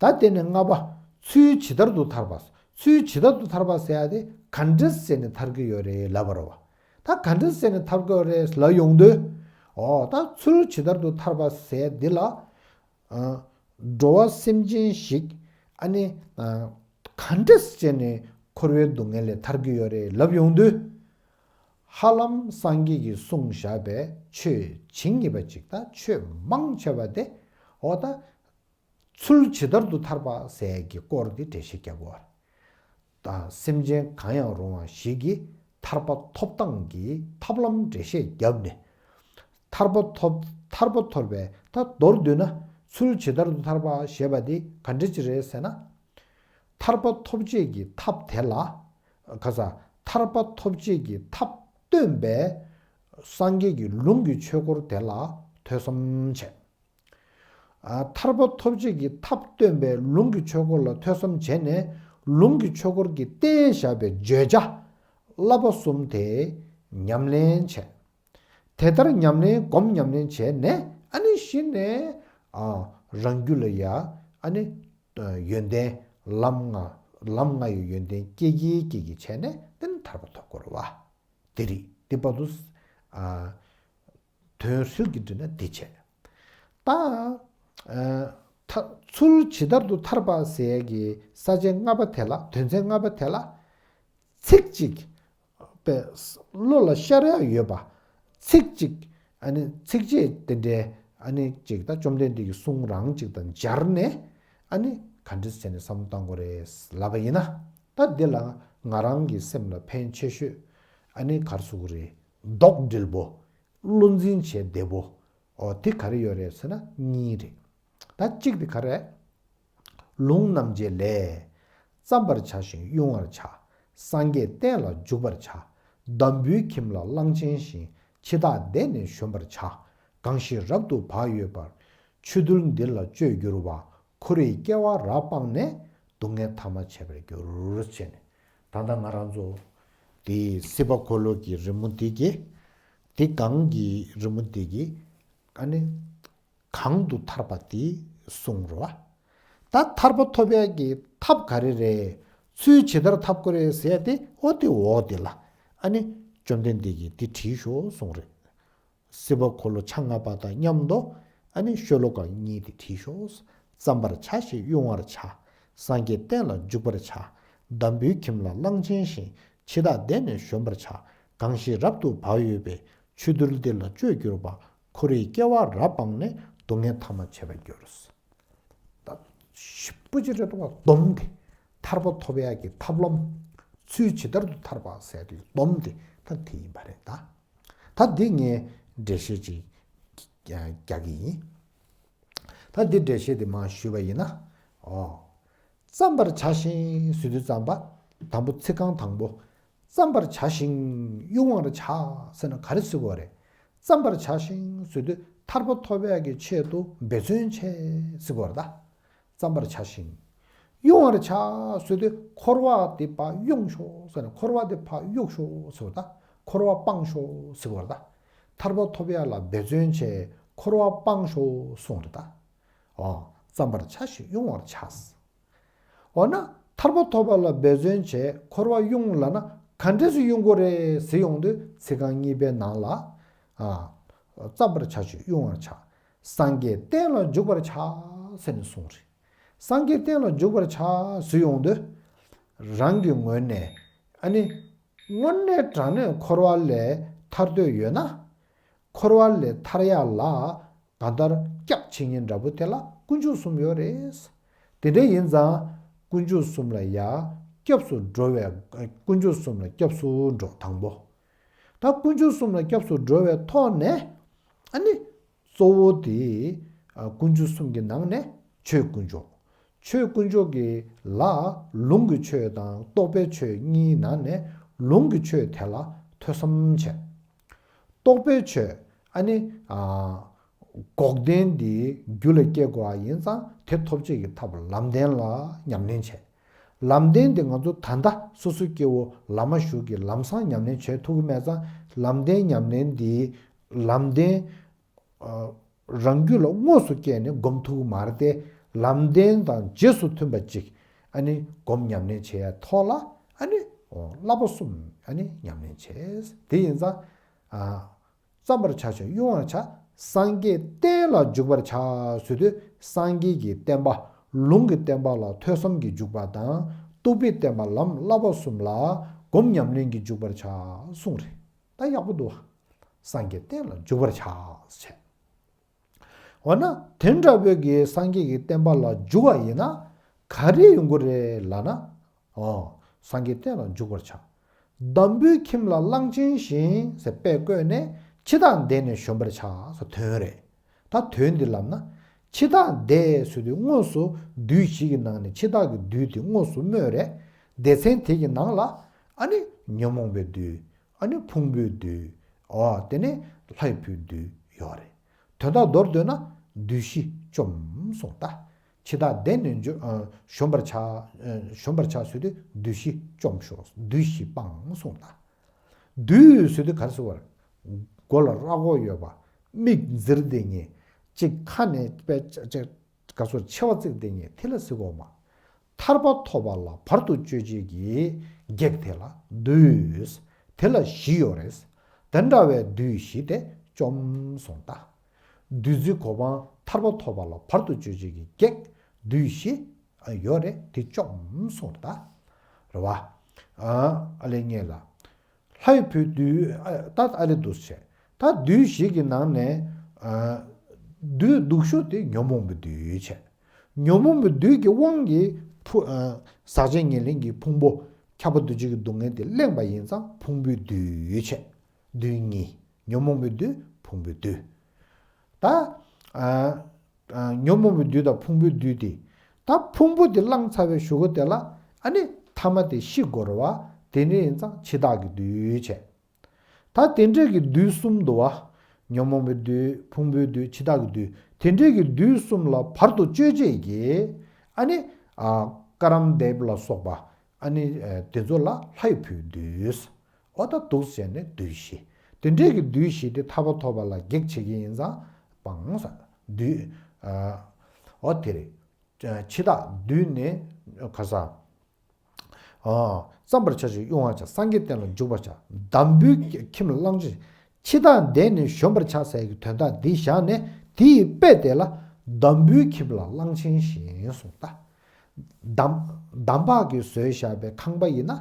ད་དེ་ནས་ལྔ་པ། ཚུལ་ཇི་ལྟར་དུ་ཐར་པ། ཚུལ་ཇི་ལྟར་དུ་ཐར་པ་ཟེར་ཡ་དེ་ག་འདྲས་བྱས་ནས་ཐར་གྱི་ཡོད་རེད་ལབ་པ་རེད་བ། ད་ག་འདྲས་བྱས་ནས་ཐར་གྱི་ཡོད་རེད་ལབ་ཡོང་དུས། འོ་ད་ཚུལ་ཇི་ལྟར་དུ་ཐར་པ་ཟེར་འདི་ལ། ཨ། འགྲོ་བ་སེམས་ཅན་ཞིག་ཨ་ནི། ཨ། ག་འདྲས་བྱས་ནས་འཁོར་བའི་སྡུག་བསྔལ་ལས་ཐར་གྱི་ཡོད་རེད་ལབ་ཡོང་དུས། ཧ་ལམ་སངས་རྒྱས་ཀྱིས་གསུངས་བཞག་པའི་ཆོས་ཇི་སྙེད་པ་ཅིག་དང་ཆོས་མང་ཆེ་བ་དེ། འོ་ད། ཚུལ་ཇི་ལྟར་དུ་ཐར་པ་ཟེར་གྱི་སྐོར་དེ་འགྲེལ་བཤད་རྒྱབ་དགོས། ད་སེམས་ཅན་གང་ཡང་རུང་བ་ཞིག་གིས་ཐར་པ་ཐོབ་སྟངས་ཀྱི་ཐབས་ལམ་འགྲེལ་བཤད་བརྒྱབ་ནས། ཐར་པ་ཐོབ་ཐར་པ་ཐོབ་པའི་ད་མདོར་བསྡུས་ན་ཚུལ་ཇི་ལྟར་དུ་ཐར་པ་ཞེས་པ་འདི་ག་འདྲ་ཅིག་རེད་ཟེར་ན། ཐར་པ་ཐོབ་བྱེད་ཀྱི་ཐབས་དེ་ལ། ག་ས། ཐར་པ་ཐོབ་བྱེད་ཀྱི་ཐབས་སྟོན་པའི་སངས་རྒྱས་ཀྱི་ལུང་གི་ཆོས་སྐོར་དེ་ལ་ཐོས་བསམ་བྱས། ཨ། ཐར་པ་ཐོབ་བྱེད་ཀྱི་ཐབས་སྟོན་པའི་ལུང་གི་ཆོས་སྐོར་ལ་ཐོས་བསམ་བྱས་ནས་ལུང་གི་ཆོས་སྐོར་གྱིས་བསྟན་བཞག་པའི་བརྗོད་བྱ་བསླབ་པ་གསུམ་དེ་ཉམས་ལེན་བྱས། དེ་ལྟར་ཉམས་ལེན་སྒོམ་ཉམས་ལེན་བྱས་ནས་ཨ་ནི་གཞི་ནས། ཨ། རང་རྒྱུད་ལ་ཡ་ཨ་ནི་ཡོན་ཏན་ལམ་ལྔ་ལམ་ལྔ་ཡི་ཡོན་ཏན་སྐྱེ་གི་སྐྱེ་གི་བྱས་ནས་དེ་ནི་ཐར་པ་ཐོབ་དགོས་རེད་བ། དེ་རེད་དེ་བར་དུ། ཨ། དོན་ཧྲིལ་གྱིས་བསྒྲིལ་ན་དེ་བྱས། ད། ཨ། ཐ་ཚུལ་ཇི་ལྟར་དུ་ཐར་པ་ཟེར་གྱི་ས་བཅད་ལྔ་པ་དེ་ལ་དོན་ཚན་ལྔ་པ་དེ་ལ། ཚིག་གཅིག་པའི་བློ་ལ་ཤར་ཡ་ཡོད་པ། ཚིག་གཅིག་ཨ་ནི་ཚིགས་བཅད་དེ་འདྲའི་ཨ་ནི་གཅིག་ད་བཅོམ་ལྡན་འདས་ཀྱི་གསུང་རང་གཅིག་དང་སྦྱར་ནས་ཨ་ནི་ག་འདྲ་བྱས་ནས་བསམ་བློ་གཏང་དགོས་རེད་ལབ་པ་ཡིན་ན། ད་འདི་ལ་ང་རང་གི་སེམས་ལ་ཕན་ཆེ་ཤོས་ཨ་ནི་ག་རེ་ཟེར་དགོས་རེད། མདོག་འགྲིལ་པོ། བློ་འཛིན་བྱེད་བདེ་པོ། འོ་དེ་ག་རེ་ཡོད་རེད་ཟེར་ན་གཉིས་རེད། ད་གཅིག་དེ་ག་རེ། ལུང་རྣམ་འབྱེད་ལས། བརྩམ་པར་བྱ་ཞིང་དབྱུང་བར་བྱ། སངས་རྒྱས་བསྟན་ལ་འཇུག་པར་བྱ། འདམ་བུའི་ཁྱིམ་ལ་གླང་ཆེན་བཞིན། འཆི་བདག་བདེ་ནས་གཞོམ་པར་བྱ། གང་ཞིག་རབ་ཏུ་བག་ཡོད་པར། ཆོས་འདུལ་འདི་ལ་སྤྱོད་གྱུར་པ། འཁོར་བའི་སྐྱེ་བ་རབ་སྤངས་ནས། སྡུག་བསྔལ་ཐ་མ་བྱེད་པར་འགྱུར། ཞེས་ནས། ད་ལྟ་ང་རང་ཚོ་དེའི་སྲིད་པ་འཁོར་ལོ་གི་རི་མོ་འདི་གི། དེ་གང་གི་རི་མོ་འདི་གི། ཨ་ནི། གང་དུ་ཐར་པ་དེ་གསུངས་རོ། ད་ཐར་པ་ཐོབ་ཡག་གི་ཐབས་ག་རེ་རེད། ཚུལ་ཇི་ལྟར་ཐར་དགོས་རེད་ཟེར་ཏེ་འོ་དེ་འོ་དེ་ལ་ཨ་ནི་བཅོམ་ལྡན་འདས་ཀྱིས་དེ་བྲིས་ཤོག་གསུངས་རེད། སྲིད་པ་འཁོར་ལོ་ཆ་ལྔ་པ་དང་མཉམ་དུ་ཨ་ནི་ཤོ་ལོ་ཀ་གཉིས་དེ་བྲིས་ཤོག་བརྩམ་པར་བྱ་ཞིང་དབྱུང་བར་བྱ། སངས་རྒྱས་བསྟན་ལ་འཇུག་པར་བྱ། འདམ་བུའི་ཁྱིམ་ལ་གླང་ཆེན་བཞིན། འཆི་བདག་བདེ་ནས་གཞོམ་པར་བྱ། གང་ཞིག་རབ་ཏུ་བག་ཡོད་པའི། ཆོས་འདུལ་འདི་ལ་སྤྱོད་གྱུར་པ། འཁོར་བའི་སྐྱེ་བ་རབ་སྤངས་ནས། སྡུག་བསྔལ་ཐ་མ་བྱེད་པར་འགྱུར། ད་ཞིབ་པོ་ཅིག་རེད་དོ། སྡོམ་དེ། ཐར་པ་ཐོབ་ཡག་གི་ཐབས་ལམ། ཚུལ་ཇི་ལྟར་དུ་ཐར་པ་ཟེར་དུས་སྡོམ་དེ་ད་དེ་ཡིན་པ་རེད་ད། ད་འདི་ངས་འགྲེལ་བཤད་ཅིག་རྒྱག་གི་ཡིན། ད་འདི་འགྲེལ་བཤད་དེ་མར་ཞུས་པ་ཡིན་ན། ཨོ། བརྩམ་པར་བྱ་ཞིང་ཟེར་དུས་བརྩམ་པ། དང་པོ་ཚིག་རྐང་དང་པོ། བརྩམ་པར་བྱ་ཞིང་དབྱུང་བར་བྱ་ཟེར་ན་ག་རེ་ཟེར་དགོས་རེད། བརྩམ་པར་བྱ་ཞིང་ཟེར་དུས་ཐར་པ་ཐོབ་ཡག་གི་ཆེད་དུ་འབད་བརྩོན་བྱེད་ཟེར་དགོས་རེད་ད། བརྩམ་པར་བྱ་ཞིང་། དབྱུང་བར་བྱ་ཟེར་དུས་འཁོར་བ་དེ་ཕར་དབྱུང་ཤོག་ཟེར་ན་འཁོར་བ་དེ་ཕར་གཡུག་ཤོག་ཟེར་བ་ད། འཁོར་བ་སྤང་ཤོག་ཟེར་བ་ད། ཐར་པ་ཐོབ་ཡག་ལ་འབད་བརྩོན་བྱེད། འཁོར་བ་སྤང་ཤོག་གསུངས་རེད་ད། འོ། བརྩམ་པར་བྱ་ཞིང་དབྱུང་བར་བྱ། འོ་ན་ཐར་པ་ཐོབ་པ་ལ་འབད་བརྩོན་བྱེད། འཁོར་བ་དབྱུང་ལབ་ན་ག་འདྲས་སེ་དབྱུང་དགོས་རེད་ཟེར་ཡོང་དུས་ཚིག་རྐང་གཉིས་པའི་ནང་ལ། ཨ། བརྩམ་པར་བྱ་ཞིང་དབྱུང་བར་བྱ། སངས་རྒྱས་བསྟན་ལ་འཇུག་པར་བྱ་ཟེར་ནས་གསུངས་རེད། སངས་རྒྱས་བསྟན་ལ་འཇུག་པར་བྱ་ཟེར་ཡོང་དུས། རང་གི་ངོས་ནས་ཨ་ནི། དངོས་གནས་དྲང་གནས་འཁོར་བ་ལས་ཐར་འདོད་ཡོད་ན། འཁོར་བ་ལས་ཐར་ཡག་ལ་གང་ལྟར་སྐྱབས་བྱེད་མཁན་འདྲ་པོ་དེ་ལ་དཀོན་མཆོག་གསུམ་ཡོད་རེད། དེ་འདྲ་ཡིན་ཙང་དཀོན་མཆོག་གསུམ་ལ་ཡ་སྐྱབས་སུ་འགྲོ་བའི། དཀོན་མཆོག་གསུམ་ལ་སྐྱབས་སུ་འགྲོ་དང་པོ། ད་དཀོན་མཆོག་གསུམ་ལ་སྐྱབས་སུ་འགྲོ་བའི་ཐོག་ནས་ཨ་ནི། གཙོ་བོ་དེ། ཨ། དཀོན་མཆོག་གསུམ་གྱི་ནང་ནས་ཆོས་དཀོན་མཆོག་ཆོས་དཀོན་མཆོག་གི་ལ་ལུང་གི་ཆོས་དང་རྟོགས་པའི་ཆོས་གཉིས་ནང་ནས་ལུང་གི་ཆོས་དེ་ལ་ཐོས་བསམ་བྱས། རྟོགས་པའི་ཆོས་ཨ་ནི། ཨ། འགོག་བདེན་འདི་རྒྱུད་ལ་སྐྱེ་དགོས་པ་ཡིན་ཙང་དེ་ཐོབ་བྱེད་ཀྱི་ཐབས་ལམ་བདེན་ལ་ཉམས་ལེན་བྱས། ལམ་བདེན་དེ་ང་ཚོ་ད་ལྟ་སོ་སོ་སྐྱེ་བོ་ལམ་མ་ཞུགས་ཀྱི་ལམ་སང་ཉམས་ལེན་བྱེད་ཐུབ་ཀྱི་མེད་ཙང་། ལམ་བདེན་ཉམས་ལེན་འདི་ལམ་བདེན་རང་རྒྱུད་ལ་དངོས་སུ་སྐྱེས་ནས་སྒོམ་ཐུབ་ཀྱི་མ་རེད་དེ། ལམ་བདེན་དང་རྗེས་སུ་མཐུན་པ་ཅིག་ཨ་ནི་སྒོམ་ཉམས་ལེན་བྱེད་ཡ་ཐོག་ལ་ཨ་ནི་བསླབ་པ་གསུམ་ཨ་ནི་ཉམས་ལེན་བྱེད། དེ་ཡིན་ཙང་། བརྩམ་པར་བྱ་ཞིང་དབྱུང་བར་བྱ། སངས་རྒྱས་བསྟན་ལ་འཇུག་པར་བྱ་ཟེར་དུས། སངས་རྒྱས་ཀྱི་བསྟན་པ། ལུང་གི་བསྟན་པ་ལ་ཐོས་བསམ་གྱིས་འཇུག་པ་དང་། རྟོགས་པའི་བསྟན་པ་ལམ་བསླབ་པ་གསུམ་ལ་སྒོམ་ཉམས་ལེན་གྱིས་འཇུག་པར་བྱ་གསུངས་རེད། ད་ཡག་པོ་འདུག་བ། སངས་རྒྱས་བསྟན་ལ་འཇུག་པར་བྱ་ཟེར། འོ་ན་དེ་འདྲ་བོའི་གི་སངས་རྒྱས་ཀྱི་བསྟན་པ་ལ་འཇུག་པ་ཡིན་ན་ག་རེ་ཡོང་གི་རེད་ལབ་ན། ཨོ། སངས་རྒྱས་བསྟན་ལ་འཇུག་པར་བྱ། འདམ་བུའི་ཁྱིམ་ལ་གླང་ཆེན་བཞིན་ཟེར་དཔེ་བཀོད་ནས་འཆི་བདག་འདས་ནས་གཞོན་པར་བྱ་ཟེར་དོན་རེད། ད་དོན་འདི་ལབ་ན། འཆི་བདག་འདས་ཟེར་དུས་དངོས་སུ་བདུད་བཞི་གི་ནང་ནས་འཆི་བདག་གི་བདུད་དེ་དངོས་སུ་སྨོས་རེད། སྡེ་ཚན་དེ་གི་ནང་ལ་ཨ་ནི་ཉོན་མོངས་པའི་བདུད། ཨ་ནི་ཕུང་པོའི་བདུད། འོ་དེ་ནས་ལྷའི་བུའི་བདུད་ཡོད་རེད། དོན་དག་མདོར་བསྡུས་ན་བདུད་བཞི་བཅོམ་གསུངས་ད། འཆི་བདག་འདས་ནས་འཇོ- ཨ་གཞོན་པར་བྱ། ཨ་གཞོན་པར་བྱ་ཟེར་དུས་བདུད་བཞི་བཅོམ་ཤོག་བདུད་བཞི་སྤངས་གསུངས་ད། བདུད་ཟེར་དུས་ག་རེ་ཟེར་བ་རེད། མགོ་ལ་རྭ་ཀོག་ཡོད་པ། མིག་འཛིར་བསྡད་མཁན། གཅིག་ཁ་ནས་པད་ཅིག་ག་ཚོད་མཆེ་བ་གཙིགས་བསྡད་མཁན་དེ་ལ་ཟེར་གོ་མ། ཐར་པ་ཐོབ་པ་ལ་བར་དུ་གཅོད་བྱེད་ཀྱི་བགེགས་དེ་ལ་བདུད། དེ་ལ་བཞི་ཡོད་རེད། དེ་འདྲ་བའི་བདུད་བཞི་དེ་བཅོམ་གསུངས་ད། བདུད་རྩི་གོ་འཕང་ཐར་པ་ཐོབ་པ་ལ་བར་དུ་གཅོད་བྱེད་ཀྱི་བགེགས་བདུད་བཞི་ཡོད་རེད། དེ་བཅོམ་གསུངས་ད། རེད་བ། ཨ་ཨ་ལས་ངེས་ལ། ལྷའི་བུའི་བདུད། ཨ་ད་ཨ་ལས་འདུག་བྱས། ད་བདུད་བཞི་གི་ནང་ནས་ཨ་བདུད་སྡུག་ཤོས་དེ་ཉོན་མོངས་པའི་བདུད་བྱས། ཉོན་མོངས་པའི་བདུད་ཀྱི་དབང་གིས་ཕུ- ཨ་ཟག་བཅས་ཉེར་ལེན་གྱི་ཕུང་པོ་ཁྱབ་པ་འདུ་བྱེད་ཀྱི་སྡུག་བསྔལ་དེ་གླེང་བ་ཡིན་ཙང་ཕུང་པོའི་བདུད་བྱས། བདུད་གཉིས། ཉོན་མོངས་པའི་བདུད། ཕུང་པོའི་བདུད། ད་ཨ་ཨ་ཉོན་མོངས་པའི་བདུད་དང་ཕུང་པོའི་བདུད་དེ། ད་ཕུང་པོ་དེ་བླངས་ཚར་བའི་གཞུག་གུ་དེ་ལ་ཨ་ནི་ཐ་མ་དེ་ཤི་དགོས་རེད་བ། དེ་འདྲ་ཡིན་ཙང་འཆི་བདག་གི་བདུད་བྱས། ད་དེ་འདྲ་གི་བདུད་གསུམ་འདུག་བ། ཉོན་མོངས་པའི་བདུད། ཕུང་པོའི་བདུད། འཆི་བདག་གི་བདུད། དེ་འདྲ་གི་བདུད་གསུམ་ལ་བར་དུ་གཅོད་བྱེད་ཀྱི་ཨ་ནི་ཨ་དཀར་རམ་འདེབས་ལ་སོགས་པ་ཨ་ནི་ཨ་དེ་ཚོ་ལ་ལྷའི་བུའི་བདུད། འོ་ད་འདུག་བྱས་ནས་བདུད་བཞི། དེ་འདྲའི་གི་བདུད་བཞི་དེ་ཐར་པ་ཐོབ་པ་ལ་གེགས་བྱེད་ཀྱི་ཡིན་ཙང་སྤང་ས། བདུད་ཨ་འོ་དེ་རེད། འཆི་བདག་བདུད་ནི་ག་ས། ཨ་བརྩམ་པར་བྱ་ཞིང་དབྱུང་བར་བྱ། སངས་རྒྱས་བསྟན་ལ་འཇུག་པར་བྱ། འདམ་བུའི་ཁྱིམ་ལ་གླང་ཆེན། འཆི་བདག་འདས་ནས་གཞོན་པར་བྱ་ཟེར་གྱི་དོན་དག་འདི་བཞག་ནས་དེའི་དཔེ་དེ་ལ་འདམ་བུའི་ཁྱིམ་ལ་གླང་ཆེན་བཞིན་གསུངས་ད། འདམ་འདམ་བག་གིས་བཟོས་བཞག་པའི་ཁང་པ་ཡིན་ན།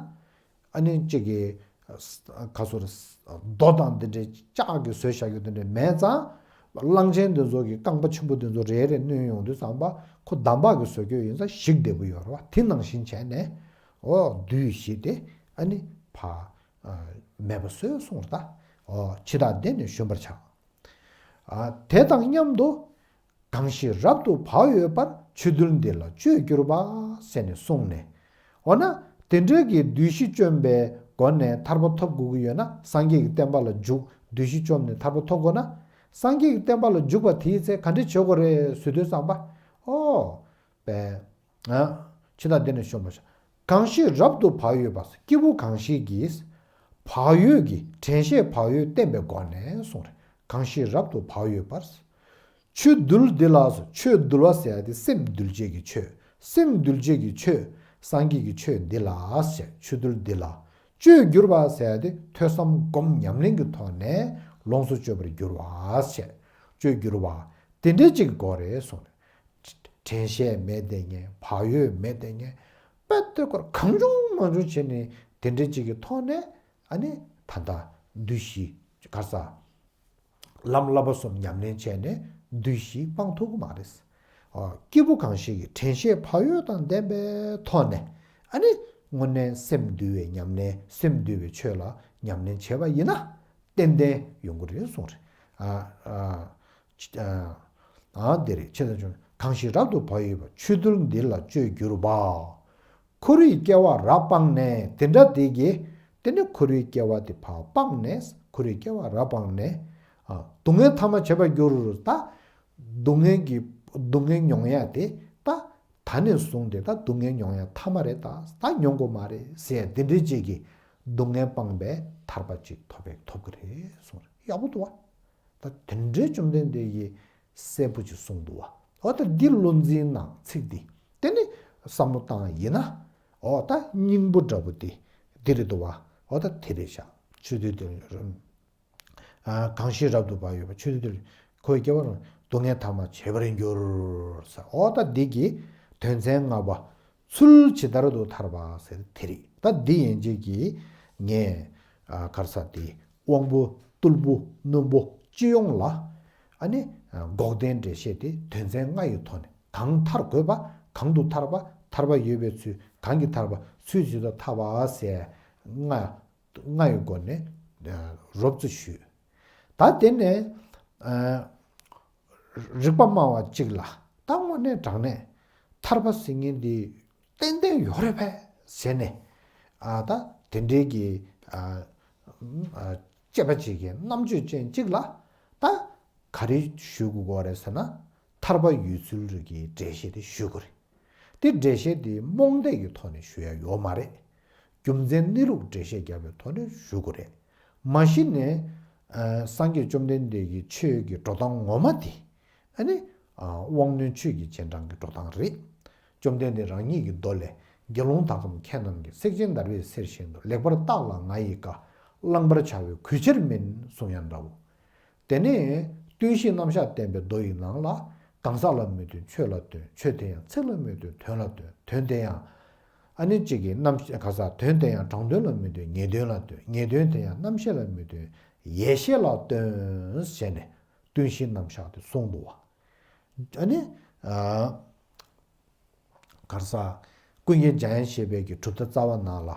ཨ་ནི་གཅིག་གི་ག་ཚོད་རྡོ་དང་འདི་འདྲའི་ལྕགས་ཀྱིས་བཟོས་བཞག་རྒྱུ་དེ་འདྲ་མེད་ཙང་། གླང་ཆེན་དེ་ཚོ་གི་རྐང་པ་ཆེན་པོ་དེ་ཚོ་རེ་རེ་བསྣུན་ཡོང་དུས་ཙམ་པ་ཁོ་འདམ་བག་གིས་བཟོ་རྒྱུ་ཡིན་ཙང་ཞིག་བདེ་པོ་ཡོད་རེད་བ། དེ་ནང་བཞིན་བྱས་ནས་འོ་བདུད་བཞི་དེ་ཨ་ནི་ཕ་མེད་པ་བཟོས་གསུངས་རེད་ད། འོ་འཆི་བདག་འདས་ནས་གཞོན་པར་བྱ། ཨ་དེ་དང་མཉམ་དུ། གང་ཞིག་རབ་ཏུ་བག་ཡོད་པར། ཆོས་འདུལ་འདི་ལ་སྤྱོད་གྱུར་པ། ཟེར་ནས་གསུངས་ནས། འོ་ན་དེ་འདྲའི་གི་བདུད་བཞི་བཅོམ་པའི་སྒོ་ནས་ཐར་པ་ཐོབ་དགོས་ཀྱི་ཡོད་ན། སངས་རྒྱས་ཀྱི་བསྟན་པ་ལ་འཇུག་བདུད་བཞི་བཅོམ་ནས་ཐར་པ་ཐོབ་དགོས་ན། སངས་རྒྱས་ཀྱི་བསྟན་པ་ལ་འཇུག་པ་དེའི་ཚེ་ག་འདྲ་བྱེད་དགོས་རེད་ཟེར་དུས་ཙམ་པ། ཨོ། པས། ཨ། འཆི་བདག་འདས་ནས་གཞོན་པར་བྱ། གང་ཞིག་རབ་ཏུ་བག་ཡོད་པ། སྐྱེས་བུ་གང་ཞིག་གིས། བག་ཡོད་ཀྱི་དྲན་ཤེས་བག་ཡོད་བསྟེན་པའི་སྒོ་ནས་གསུངས་རེད། གང་ཞིག་རབ་ཏུ་བག་ཡོད་པར། ཆོས་འདུལ་འདི་ལ། ཆོས་འདུལ་བ་ཟེར་ཡ་དེ་སེམས་འདུལ་བྱེད་ཀྱི་ཆོས། སེམས་འདུལ་བྱེད་ཀྱི་ཆོས། སངས་རྒྱས་ཀྱི་ཆོས་འདི་ལ་ཟེར། ཆོས་འདུལ་འདི་ལ། སྤྱོད་གྱུར་པ་ཟེར་ཡ་དེ་ཐོས་བསམ་སྒོམ་ཉམས་ལེན་གྱི་ཐོག་ནས་ལོངས་སུ་སྤྱོད་པར་འགྱུར་བ་ཟེར། སྤྱོད་གྱུར་པ། དེ་འདྲའི་གཅིག་གི་སྒོ་རེད་གསུངས་རེད། དྲན་ཤེས་མེད་བསྡད་མཁན། བག་ཡོད་མེད་བསྡད་མཁན། དཔེ་ལྟོས་སྐོར་གང་བྱུང་མང་བྱུང་བྱས་ནས་དེ་འདྲའི་གཅིག་གི་ཐོག་ནས་ཨ་ནི་ད་ལྟ་བདུད་བཞི་ག་ས་ལམ་བསླབ་པ་གསུམ་ཉམས་ལེན་བྱས་ནས་བདུད་བཞི་སྤང་ཐུབ་ཀྱི་མ་རེད། ཨོ། སྐྱེས་བུ་གང་ཞིག་གིས་དྲན་ཤེས་བག་ཡོད་དང་ལྡན་པའི་ཐོག་ནས་ཨ་ནི་དངོས་གནས་སེམས་འདུལ་བའི་ཉམས་ལེན། སེམས་འདུལ་བའི་ཆོས་ལ་ཉམས་ལེན་བྱས་པ་ཡིན་ན། ཏན་ཏན་ཡོང་གི་རེད་གསུངས་རེད། ཨ་ཨ་ཅི་ཨ་ཨ་འདི་རེད། ཆེ་ལ་ཆུང་གང་ཞིག་རབ་ཏུ་བག་ཡོད་པ། ཆོས་འདུལ་འདི་ལ་སྤྱོད་གྱུར་པ། འཁོར་བའི་སྐྱེ་བ་རབ་སྤངས་ནས། དེ་འདྲ་དེ་གིས་དེ་ནི་འཁོར་བའི་སྐྱེ་བ་དེ་ཕར་སྤངས་ནས། འཁོར་བའི་སྐྱེ་བ་རབ་སྤངས་ནས། ཨ་སྡུག་བསྔལ་ཐ་མ་བྱེད་པར་འགྱུར། ད་སྡུག་བསྔལ་གྱི་སྡུག་བསྔལ་མྱོང་ཡ་དེ་ད་ཐ་ ད་ནས་བཟུང་སྟེ་ད་སྡུག་བསྔལ་མྱོང་ཡ་མཐའ་མ་རེད། ད་ད་མྱོང་དགོས་མ་རེད་ཟེར་ཡ་འདི་འདྲའི་ཅིག་གི་སྡུག་བསྔལ་སྤངས་པའི་ཐར་པ་ཅིག་ཐོབ་པའི་ཐོབ་ཀྱི་རེད་གསུངས་རེད། ཡག་པོ་འདུག་བ། ད་དེ་འདྲའི་བཅོམ་ལྡན་འདས་ཀྱིས་གསལ་པོ་ཅིག་གསུངས་འདུག་བ། འོ་ད་འདི་བློ་འཛིན་གནང་ཚིག་འདི་དེ་ནི་བསམ་བློ་བཏང་ཡིན་ན། འོ་ད་སྙིང་པོ་འདྲ་པོ་དེ་འདི་རེད་འདུག་བ། འོ་ད་དེ་རེད་ཤག་ཆོས་འདུལ་དེ་རེད། གང་ཞིག་རབ་ཏུ་བག་ཡོད་པ། ཆོས་འདུལ་དེ་ཁོའི་སྐྱེ་བ་རང་སྡུག་བསྔལ་ཐ་མ་བྱེད་པར་འགྱུར་ཟེར། འོ་ད་འདི་གི་དོན་ཚན་ལྔ་པ་ཚུལ་ཇི་ལྟར་དུ་ཐར་པ་ཟེར་དེ་རེད། ད་འདི་ཡན་ཆད་ཀྱིས་ངས་ག་རེ་ཟེར་དེ་དབང་པོ་རྟུལ་པོ་རྣོན་པོ་སྤྱི་ཡོངས་ལ་ཨ་ནི་འགོག་བདེན་འགྲེལ་བཤད་དེ་དོན་ཚན་ལྔ་ཡི་ཐོག་ནས་གང་ཐར་དགོས་པ། གང་དུ་ཐར་པ། ཐར་པ་ཡོད་པའི་ཚུལ། གང་གིས་ཐར་པ། ཚུལ་ཇི་ལྟར་ཐར་པ་ཟེར་ལྔ། ལྔ་ཡི་སྒོ་ནས་རོབ་ཙམ་ཞུས། ད་དེ་ནས་རིགས་པ་སྨྲ་བ་གཅིག་ལ་ད་དངོས་གནས་དྲང་གནས་ཐར་པ་ཟེར་མཁན་འདི་ཏན་ཏན་ཡོད་རེད་པས་ཟེར་ནས། ད་དེ་འདྲའི་གི་དཔྱད་པ་བྱེད་མཁན་རྣམ་དཔྱོད་ཅན་གཅིག་ལ་ད་ག་རེ་ཞུ་དགོས་རེད་ཟེར་ན། ཐར་པ་ཡོད་ཚུལ་གྱི་འགྲེལ་བཤད་དེ་ཞུ་དགོས་རེད། དེ་འགྲེལ་བཤད་དེ་རྨོངས་དད་ཀྱི་ཐོག་ནས་ཞུ་ཡ་ཡོད་མ་རེད། རྒྱུ་མཚན་གནས་ལུགས་འགྲེལ་བཤད་རྒྱབ་པའི་ཐོག་ནས་ཞུ་དགོས་རེད། མ་གཞི་ནས་སངས་རྒྱས་བཅོམ་ལྡན་འདས་ཀྱི་ཆོས་ཀྱི་འགྲོ་སྟངས་ངོ་མ་དེ་ཨ་ནི་དབང་རྣོན་ཆོས་ཀྱི་རྗེས་འབྲང་གི་འགྲོ་སྟངས་རེད། བཅོམ་ལྡན་འདས་རང་ཉིད་ཀྱི་མདོ་ལས། དགེ་སློང་དག་གམ་མཁས་རྣམས་ཀྱིས། བསྲེགས་ཅིང་བརྡར་བའི་གསེར་བཞིན་དུ། ལེགས་པར་བརྟགས་ལ་ང་ཡི་བཀའ། བླང་བར་བྱ་བའི་གུས་ཕྱིར་མིན། གསུང་ཡང་འདྲའོ། དེ་ནས་ཀུན་གཞི་རྣམ་གཞག་བསྟན་པའི་མདོ་ཡི་ནང་ལ། གང་ཟག་ལ་མི་ལྟོས་ཆོས་ལ་ལྟོས། ཆོས་དེ་ཡང་ཚིག་ལ་མི་ལྟོས་དོན་ལ་ལྟོས། དོན་དེ་ཡང་ཨ་ནི་གཅིག་གི་རྣམ་ག་ས་དོན་དེ་ཡང་དྲང་དོན་ལ་མི་ལྟོས་ངེས་དོན་ལ་ལྟོས། ངེས་དོན་དེ་ཡང་རྣམ་ཤེས་ལ་མི་ལྟོས་ཡེ་ཤེས་ལ་ལྟོས་ཟེར་ནས་ཀུན་གཞི་རྣམ་གཞག་དེ་གསུངས་འདུག་བ། ཨ་ནི། ག་རེ་ཟེར། ཀུན་མཁྱེན་འཇམ་དབྱངས་བཞད་པའི་གི་གྲུབ་མཐའ་རྩ་བ་ནང་ལ།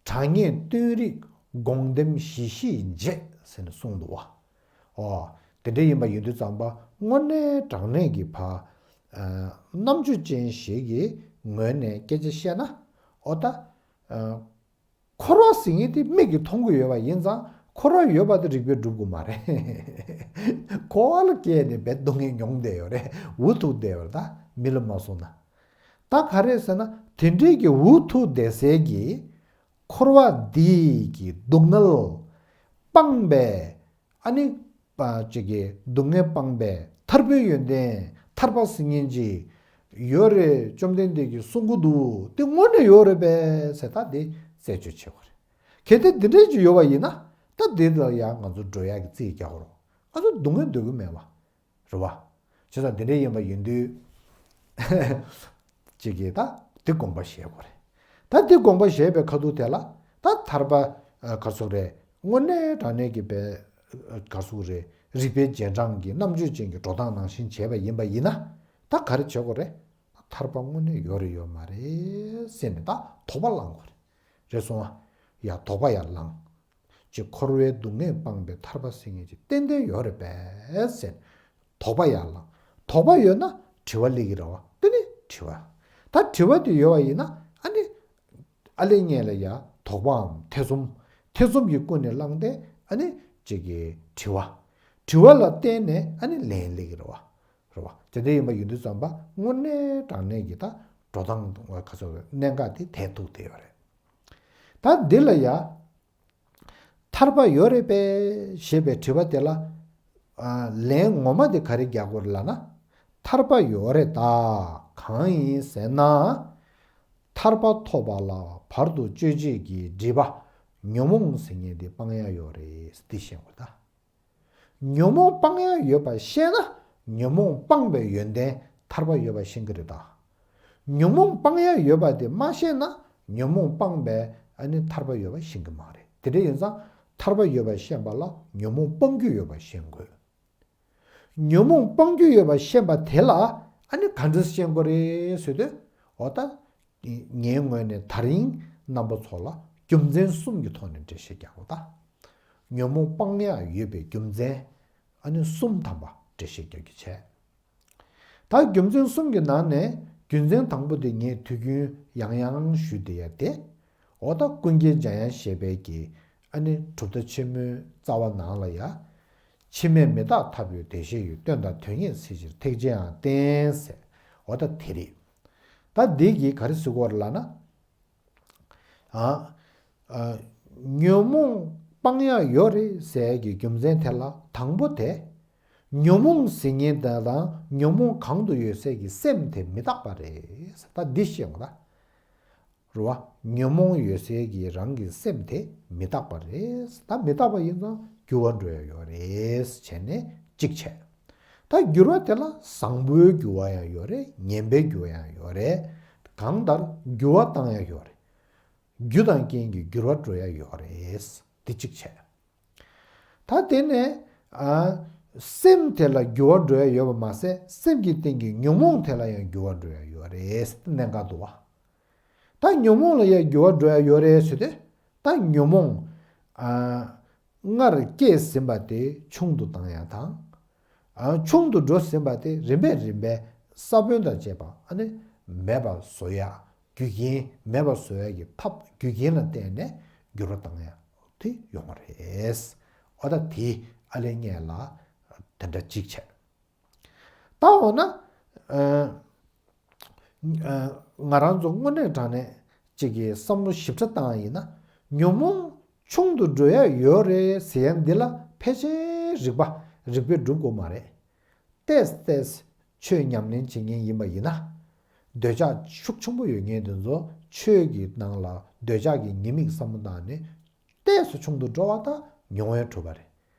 དྲང་ངེས་སྟོན་རིགས་སྒོམ་ལྡན་གཞི་ཤེས་བྱེད་ཟེར་ནས་གསུངས་འདུག་བ། ཨོ། དེ་འདྲ་ཡིན་པ་ཡིན་དུས་ཙམ་པ་དངོས་གནས་དྲང་གནས་ཀྱི་བ། རྣམ་དཔྱོད་ཅན་ཞིག་གི་ངོས་ནས་སྐད་ཆ་བཤད་ན། ཨོ་ད། འཁོར་བ་ཟེར་མཁན་དེ་མིག་གིས་མཐོང་གི་ཡོད་པ་ཡིན་ཙང་། འཁོར་བ་ཡོད་པ་དེ་རིགས་པས་སྒྲུབ་དགོས་མ་རེད། འཁོར་བ་ལ་སྐྱེས་ནས་བས་སྡུག་བསྔལ་མྱོང་བསྡད་ཡོད་རེད། འུ་ཐུག་བསྡད་ཡོད་རེད། ད་མི་ལ་མ་སོང་ན། ད་ག་རེ་ཟེར་ན། དེ་འདྲའི་གི་འུ་ཐུག་བསྡད་སའི་གི་འཁོར་བ་འདི་གི་སྡུག་བསྔལ་སྤངས་པའི། ཨ་ནི། པ་ཅིག་གིས་སྡུག་བསྔལ་སྤངས་པའི་ཐར་པའི་ཡོན་ཏན་ཐར་པ་ཟེར་མཁན་ཅིག་ཡོད་རེད། བཅོམ་ལྡན་འདས་ཀྱིས་གསུང་གི་འདུག་དེ་དངོས་གནས་ཡོད་རེད་པས་ཟེར། ད་དེ་རྩད་གཅོད་བྱེད་དགོས་རེད། གལ་ཏེ་འདི་འདྲས་ཅིག་ཡོད་པ་ཡིན་ན། ད་དེ་ལ་ཡང་ང་ཚོ་འགྲོ་ཡག་གི་རྩིས་རྒྱག་དགོས་རེད། ང་ཚོ་སྡུག་བསྔལ་འདོད་ཀྱི་མེད་པ་རེད་བ། བྱས་ཙང་དེ་འདྲས་ཡིན་པ་ཡིན་དུས། ཅིག་གིས་ད་འདི་དགོངས་པ་བཞེས་དགོས་རེད། ད་འདི་དགོངས་པ་བཞེས་པའི་ཁ་ཐུག་དེ་ལ་ད་ཐར་པ་ག་ཟེར་རེད། དངོས་གནས་དྲང་གནས་ཀྱི་པའི་ག་ཟེར་རེད། རིགས་པའི་རྗེས་འབྲང་གི་རྣམ་དཔྱོད་ཅན་གྱི་འགྲོ་སྟངས་ནང་བཞིན་བྱས་པ་ཡིན་པ་ཡིན་ན། ད་ག་རེ་བྱེད་དགོས་རེད། ཐར་པ་དངོས་གནས་ཡོད་རེད་ཡོད་མ་རེད་ཟེར་ནས་ད་དོགས་པ་བསླང་དགོས་རེད། རེད་སོང་ཨ། ཡ་དོགས་པ་ཡར་བསླང་། ཅིག་འཁོར་བའི་སྡུག་བསྔལ་སྤངས་པའི་ཐར་པ་ཟེར་མཁན་ཅིག་ཏན་ཏན་ཡོད་རེད་པས་ཟེར། དོགས་པ་ཡར་བསླང་། དོགས་པ་ཡོད་ན་དྲི་བ་སླེབས་ཀྱི་རེད་བ། དེ་ནི་དྲི་བ། ད་དྲི་བ་དེ་ཡོད་པ་ཡིན་ན། ཨ་ནི་ཨ་ལེ་ངེད་ལ་ཡ་དོགས་པའམ་ཐེ་ཚོམ། ཐེ་ཚོམ་གྱི་ཀུན་ནས་བསླངས་ཏེ། ཨ་ནི་ཅིག་གི་དྲི་བ། དྲི་བ་ལ་བརྟེན་ནས་ཨ་ནི་ལན་སླེབས་ཀྱི་རེད་བ། རེད་བ། དེ་འདྲ་ཡིན་པ་ཡིན་དུས་ཙམ་པ་དངོས་གནས་དྲང་གནས་ཀྱི་ད་འགྲོ་སྟངས་ག་ཚོད་གནད་འགག་དེ་དེ་ཐུག་བསྡད་ཡོད་རེད། ད་འདི་ལ་ཡ། ཐར་པ་ཡོད་རེད་པས་ཞེས་པའི་དྲི་བ་དེ་ལ། ཨ། ལན་ངོ་མ་དེ་ག་རེ་རྒྱག་དགོས་རེད་ལབ་ན། ཐར་པ་ཡོད་རེད་ད། གང་ཡིན་ཟེར་ན། ཐར་པ་ཐོབ་པ་ལ་བར་དུ་གཅོད་བྱེད་ཀྱི་སྒྲིབ་པ་ཉོན་མོངས་ཟེར་མཁན་དེ་སྤང་ཡ་ཡོད་རེད། འདི་ཤེས་དགོས་ད། ཉོན་མོངས་སྤང་ཡ་ཡོད་པ་ཤེས་ན། ཉོན་མོངས་སྤངས་པའི་ཡོན་ཏན་ཐར་པ་ཡོད་པ་ཤེས་ཀྱི་རེད་ད། ཉོན་མོངས་སྤང་ཡ་ཡོད་པ་དེ་མ་ཤེས་ན། ཉོན་མོངས་སྤངས་པའི་ཨ་ནི་ཐར་པ་ཡོད་པ་ཤེས་ཀྱི་མ་རེད། དེ་འདྲ་ཡིན་ཙང་ཐར་པ་ཡོད་པ་ཤེས་པ་ལ་ཉོན་མོངས་སྤང་རྒྱུ་ཡོད་པ་ཤེས་དགོས། ཉོན་མོངས་སྤང་རྒྱུ་ཡོད་པ་ཤེས་པ་དེ་ལ་ཨ་ནི་ག་འདྲ་ཤེས་དགོས་རེད་ཟེར་དུས། འོ་ད། ངའི་ངོས་ནས་དེ་རིང་རྣམ་པ་ཚོ་ལ་རྒྱུ་མཚན་གསུམ་གྱི་ཐོག་ནས་འགྲེལ་བཤད་རྒྱག་གོ་ད། ཉོན་མོངས་སྤང་ཡག་ཡོད་པའི་རྒྱུ་མཚན་ཨ་ནི་གསུམ་ཐམ་པ་འགྲེལ་བཤད་རྒྱག་རྒྱུ་བྱས། ད་རྒྱུ་མཚན་གསུམ་གྱི་ནང་ནས་རྒྱུ་མཚན་དང་པོ་དེ་ངས་དུས་རྒྱུན་ཡང་ཡང་ཞུས་བསྡད་ཡ་དེ། འོ་ད་ཀུན་མཁྱེན་འཇམ་དབྱངས་བཞད་པའི་གི་ཨ་ནི་གྲུབ་མཐའ་ཆེན་མོའི་རྩ་བ་ནང་ལ་ཡ། ཕྱི་མས་མི་རྟག་ཐལ་བའི་དོན་ཤེས་ཡོད། དོན་དང་དོན་གཉིས་ཚིག་ཕྱིར་ཐེག་ཆེན་ཡང་བསྟན་ཟེར། འོ་ད་དེ་རེད། ད། ད་འདི་གིས་ག་རེ་ཟེར་གྱི་ཡོད་རེད་ལབ་ན། ཨ། ཨ། ཉོན་མོངས་སྤང་ཡག་ཡོད་རེད་ཟེར་ཡག་གི་རྒྱུ་མཚན་དེ་ལ་དང་པོ་དེ། ཉོན་མོངས་ཟེར་མཁན་དེ་དང་ཉོན་མོངས་གང་དུ་ཡོད་ས་གི་སེམས་དེ་མི་རྟག་པ་རེད། ད་འདི་ཤེས་དགོས་ད། རེད་བ། ཉོན་མོངས་ཡོད་སའི་གི་རང་གི་སེམས་དེ་མི་རྟག་པ་རེད། ད་མི་རྟག་པ་ཡིན་ཙང་འགྱུར་བ་འགྲོ་ཡ་ཡོད་རེད་བྱས་ནས་གཅིག་བྱས། ད་འགྱུར་བ་དེ་ལ་བཟང་པོའི་འགྱུར་བ་ཡང་ཡོད་རེད། ངན་པའི་འགྱུར་བ་ཡང་ཡོད་རེད། གང་ལྟར་འགྱུར་བ་བཏང་ཡ་ཡོད་རེད། རྒྱུ་དང་རྐྱེན་གྱིས་འགྱུར་བ་འགྲོ་ཡ་ཡོད་རེད། འདི་གཅིག་བྱས། ད་དེ་ནས། ཨ། སེམས་དེ་ལ་འགྱུར་བ་འགྲོ་ཡ་ཡོད་པ་མ་ཟད་སེམས་ཀྱི་སྟེང་གི་ཉོན་མོངས་དེ་ལ་ཡང་འགྱུར་བ་འགྲོ་ཡ་ཡོད་རེད་གནད་འགག་འདུག་བ། ད་ཉོན་མོངས་ལ་ཡང་འགྱུར་བ་འགྲོ་ཡ་ཡོད་རེད་ཟེར་དུས། ད་ཉོན་མོངས། ཨ། སྔར་སྐྱེས་ཟིན་པ་དེ་ཆུང་དུ་བཏང་ཡ་དང་། ཨ། ཆུང་དུ་འགྲོ་ཟིན་པ་དེ་རིམ་པས་རིམ་པས་ས་བོན་དང་བཅས་པ་ཨ་ནི་མེད་པ་བཟོ་ཡ། རྒྱུ་རྐྱེན་མེད་པ་བཟོ་ཡ་གི་ཐབས་རྒྱུ་རྐྱེན་ལ་བརྟེན་ནས་འགྱུར་བ་བཏང་ཡ་དེ་ཡོང་བ་རེད། འོ་ད་དེ་ཨ་ལས་སྔོན་ལ་དེ་འདྲ་གཅིག་བྱས། ད་འོ་ན། ཨ། ཨ། ང་རང་ཚོ་དངོས་གནས་དྲང་གནས་གཅིག་གི་བསམ་བློ་ཞིབ་ཕྲ་བཏང་ཡིན་ན། ཉོན་མོངས་ཆུང་དུ་འགྲོ་ཡ་ཡོད་རེད་ཟེར་ཡ་འདི་ལ་ཕལ་ཆེར་རིག་པ་རིག་པས་སྒྲུབ་དགོས་མ་རེད། ཏོག་ཙམ་ཏོག་ཙམ་ཆོས་ཉམས་ལེན་བྱེད་མཁན་ཡིན་པ་ཡིན་ན། འདོད་ཆགས་ཤུགས་ཆེན་པོ་ཡོད་མཁན་དེ་ཚོ་ཆོས་ཀྱི་ནང་ལ་འདོད་ཆགས་ཀྱི་ཉེས་དམིགས་བསམ་བློ་བཏང་ནས་ཏོག་ཙམ་ཆུང་དུ་འགྲོ་བ་དང་མྱོང་བས་གྲུབ་པ་རེད།